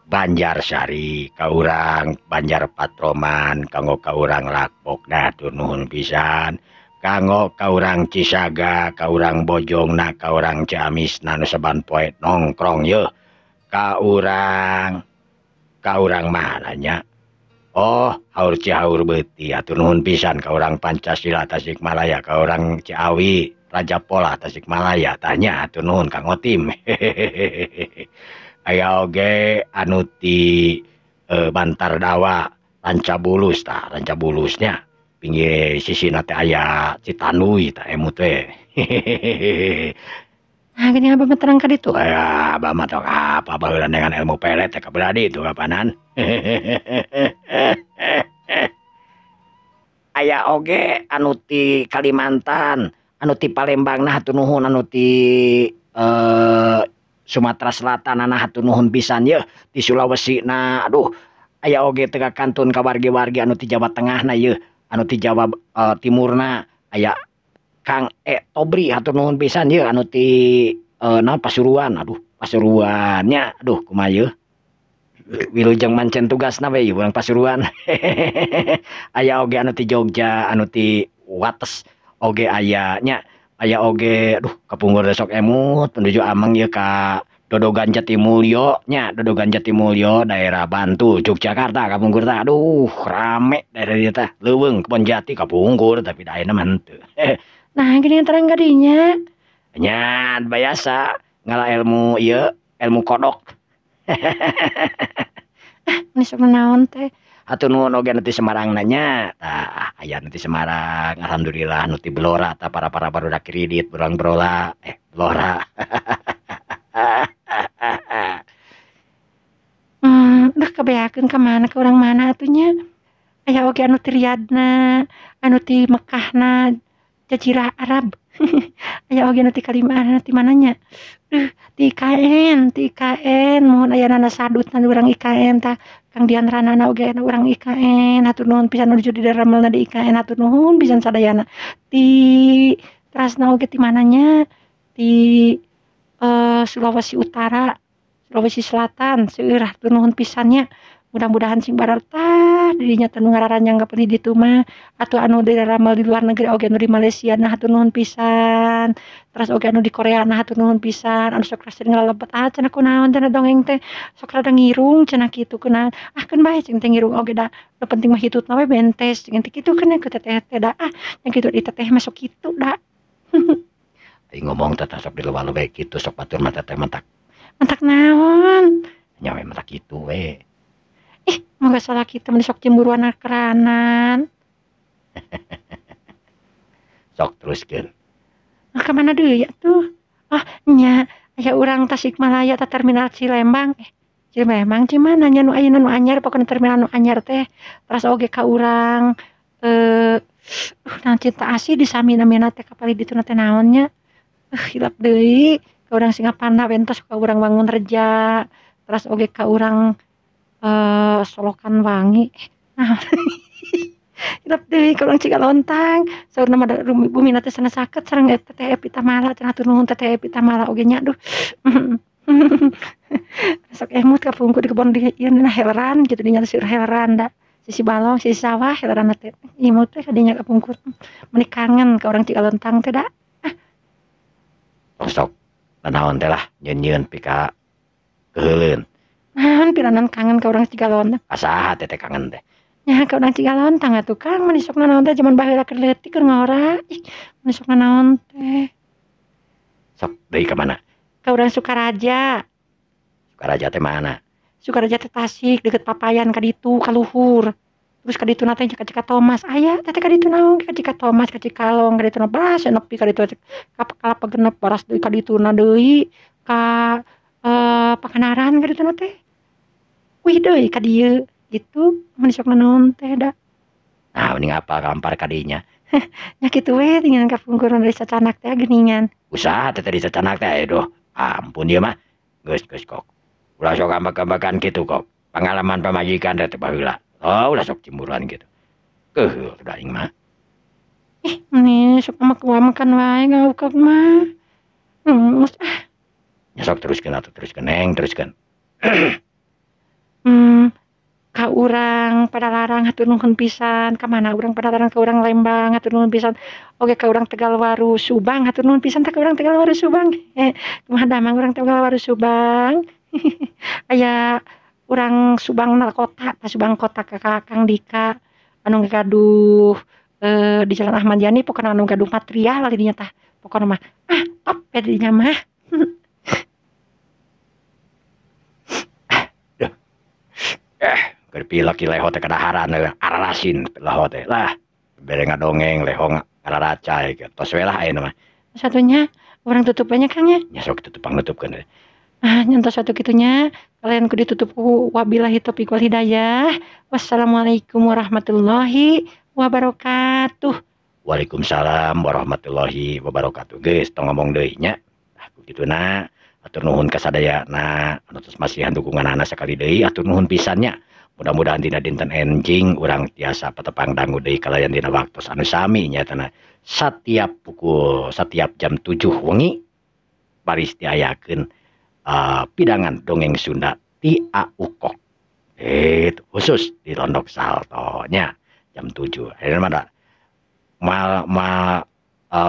Banjarsari, ka urang Banjar Patroman, kanggo ka urang Lakbokna hatur nuhun pisan. Kanggo ka urang Cisaga, ka urang Bojongna, ka urang Ciamisna nu saban poe nongkrong yeuh. Ka urang mana nya? Oh, haur Cihaur Beuti hatur nuhun pisan ka urang Pancasila Tasikmalaya, ka urang Ciawi Raja Pola Tasikmalaya tah nya hatur nuhun Kang Otim. Aya oge anu ti Bantardawa Rancabulus tah, Rancabulusnya pinggir sisina teh aya Citanduy tah emut we. Nah, gini abah mah terang ka ditu. Aya abah mah tong apa baheula dengan ilmu pelet teh kabelah ditu kapanan. Aya oge anu ti Kalimantan, anu ti Palembang nah hatur nuhun, anu ti Sumatera Selatan nah hatur nuhun pisan yeuh, ti Sulawesi na aduh aya oge teu kantun ka wargi-wargi anu ti Jawa Tengah na yeuh, anu ti Jawa Timurna aya Kang E Tobri hatur nuhun pisan yeuh, anu ti naon Pasuruan, aduh Pasuruan nya aduh kumaha yeuh wilujeng mancen tugasna we ieu urang Pasuruan. Aya oge anu ti Jogja, anu ti Wates oge aya nya, aya oge aduh kapungkur teh sok emut menuju ameng ieu ka Dodogan Jatimulyo nya, Dodogan Jatimulyo daerah Bantul Yogyakarta kapungkur teh aduh rame daerah dieu teh leuweung Kebon Jati kapungkur tapi da ayeuna mah henteu. Nah geuning terang ka dinya. Nya biasa ngala ilmu ieu ilmu kodok. Ah meni sok nanaon teh. Hatur nuhun oge anu ti Semarang na nya, tah aya anu ti Semarang alhamdulillah anu ti Blora tah para-para barudak kredit urang Blora Blora. Duh kabeakeun ka mana ka urang mana atuh nya. Aya oge anu ti Riyadna, anu ti Mekahna, Jazirah Arab. Aya oge anu ti Kalimantan ti mana nya. Duh ti IKN, ti IKN mohon ayana sadutna urang IKN tah. Kang Dian Ranana oge anu urang IKN hatur nuhun pisan nuju di daremelna di IKN hatur nuhun pisan sadayana. Ti Trasna oge ti mana nya, ti Sulawesi Utara, Sulawesi Selatan seueur hatur nuhun pisan nya. Mudah-mudahan sing barartah dirinya teh nu ngararanjang ka di ditu mah atuh anu didaramel di luar negeri oge anu di Malaysia nah hatur nuhun pisan. Terus oge anu di Korea nah hatur nuhun pisan, anu sok rasa ngalalebet ah cenah kunaon cenah dongeng teh sok rada ngirung cenah kitu kunaon. Ah keun bae cing teh ngirung oge da nu penting mah hitutna we bentes cing teh kitu keun ku teteh teh da ah nya kitu di teteh mah sok kitu da. Ai ngomong teh sok diluar-luar kitu sok batur mah teteh mentak. Mentak naon? Nya we mentak kitu we. Ih, moga salah kitu meni sok cemburuan keranan. Sok teruskeun. Ah ka mana deui atuh? Oh nya aya urang Tasikmalaya ta terminal Cilembang. Cilembang ci mana nya nu ayeuna nu anyar pokona terminal nu anyar teh. Teras oge ka urang naon Cinta Asih di sami namina teh kapali dituna teh naon nya. Hilap deui ka urang Singapanda bentos ka urang Wangun Reja. Teras oge ka urang Solokan Wangi. Nah, hilap deui ka urang Cigalontang. Saurna mah bumina teh sanes saket sareng teteh Epi Tamala cenah hatur nuhun teteh Epi Tamala oge nya duh. Sok emut kapungkur di kebon di ieu nah heleran kitu dinya seueur heleran da. Sisi balong, sisi sawah heleran teh. Imut teh kadinya kapungkur. Meuni kangen ka urang Cigalontang teh da. Ah. Sok nanaon teh lah nyeun-nyeun pika keuheuleun. Naon piranan kangen ka urang Cigalontang. Asaha teteh kangen teh? Nya ka urang Cigalontang atuh Kang, meni sok nanaon teh jaman baheula keur leutik keur ngora. Ih, meni sok nanaon teh. Sok deui ka mana? Ka urang Sukaraja. Sukaraja teh mana? Sukaraja teh Tasik deukeut Papayan ka ditu ka luhur. Terus ka ditu na teh ka Cikatomas. Aya teteh ka ditu naon ka Cikatomas, ka Cikalong, ka ditu na baras nepi ka ditu ka Kalapa Genep baras deui ka ditu na deui ka Pakanaran ka ditu na teh. Wih deui ka dieu gitu mun sok nanaon teh da. Nah mending apa kampar ka dinya. Nya kitu we tinggal kapungkur dari sacanak teh geuningan. Usaha teh dari sacanak teh aduh ampun ieu mah. Geus geus kok. Ulah sok ambek-ambekan kitu kok. Pengalaman pamajikan teh baheula. Oh ulah sok cemburuan gitu. Keuheuh da aing mah. Ih meni sok amek-amekan wae ngaukak mah. Geus ah. Nya sok teruskeun atuh teruskeun neng teruskeun. Ka urang Padalarang hatur nuhun pisan, ka mana urang Padalarang ka urang Lembang hatur nuhun pisan. Oge ka urang Tegalwaru Subang hatur nuhun pisan tah ka urang Tegalwaru Subang. Kumaha damang urang Tegalwaru Subang. Aya urang Subang na kota, ta Subang kota ka Kang Dika anu gaduh di Jalan Ahmad Yani pokona anu gaduh material di dinya tah. Pokona mah ah top we di dinya mah. Keur pilek leho teh kadaharan ararasin leho teh lah bere ngadongeng leho ngararacai tos we lah ayeuna mah. Satunya urang tutup nya Kang nya. Nya sok tutup pangnutupkeun. Ah nyentos satu kitunya kalian kudu ditutup ku wabillahi taufiq wal hidayah. Wassalamualaikum warahmatullahi wabarakatuh. Waalaikumsalam warahmatullahi wabarakatuh. Geus, tong ngomong deui nya. Ah, kituna atur nuhun ka sadayana anu tos masihan dukunganana. Sakali deui atur nuhun pisan nya. Mudah-mudahan dina dinten enjing urang tiasa patepang dangu deui kalayan dina waktu anu sami, nyaetana setiap pukul, setiap jam 7 wengi baris diayakeun pidangan dongeng Sunda ti A Ukok. Itu khusus di Londok Salto nya, jam 7. Ayeuna mah da mal mal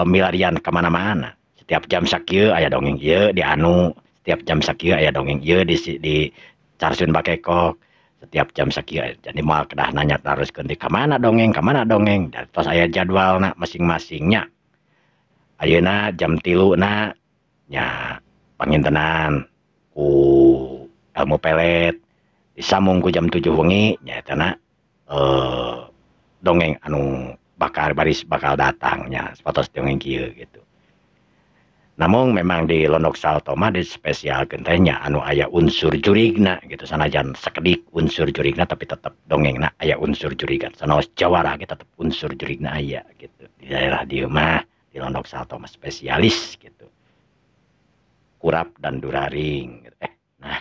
milarian kemana-mana, setiap jam sakieu aya dongeng ieu di anu, setiap jam sakieu aya dongeng ieu di Carsun Bakekok, setiap jam sakieu. Jadi moal kedah nanya teruskeun di kamana dongeng, kamana dongeng, dan tos aya jadwalna masing-masingnya. Ayeuna jam 3 na nya pangintenan ku ilmu pelet, disambung ku jam 7 wengi nyaetana dongeng anu bakal baris bakal datangnya sapertos dongeng kieu gitu. Namun memang di Londok Salto mah dispesialkeun teh nya anu aya unsur jurigna gitu. Sanajan sakedik unsur jurigna, tapi tetep dongengna aya unsur jurigan. Sanaos jawara ge tetep unsur jurigna aya gitu. Di daerah dieu mah, di Londok Salto mah spesialis gitu. Kurap dan Duraring gitu. Nah.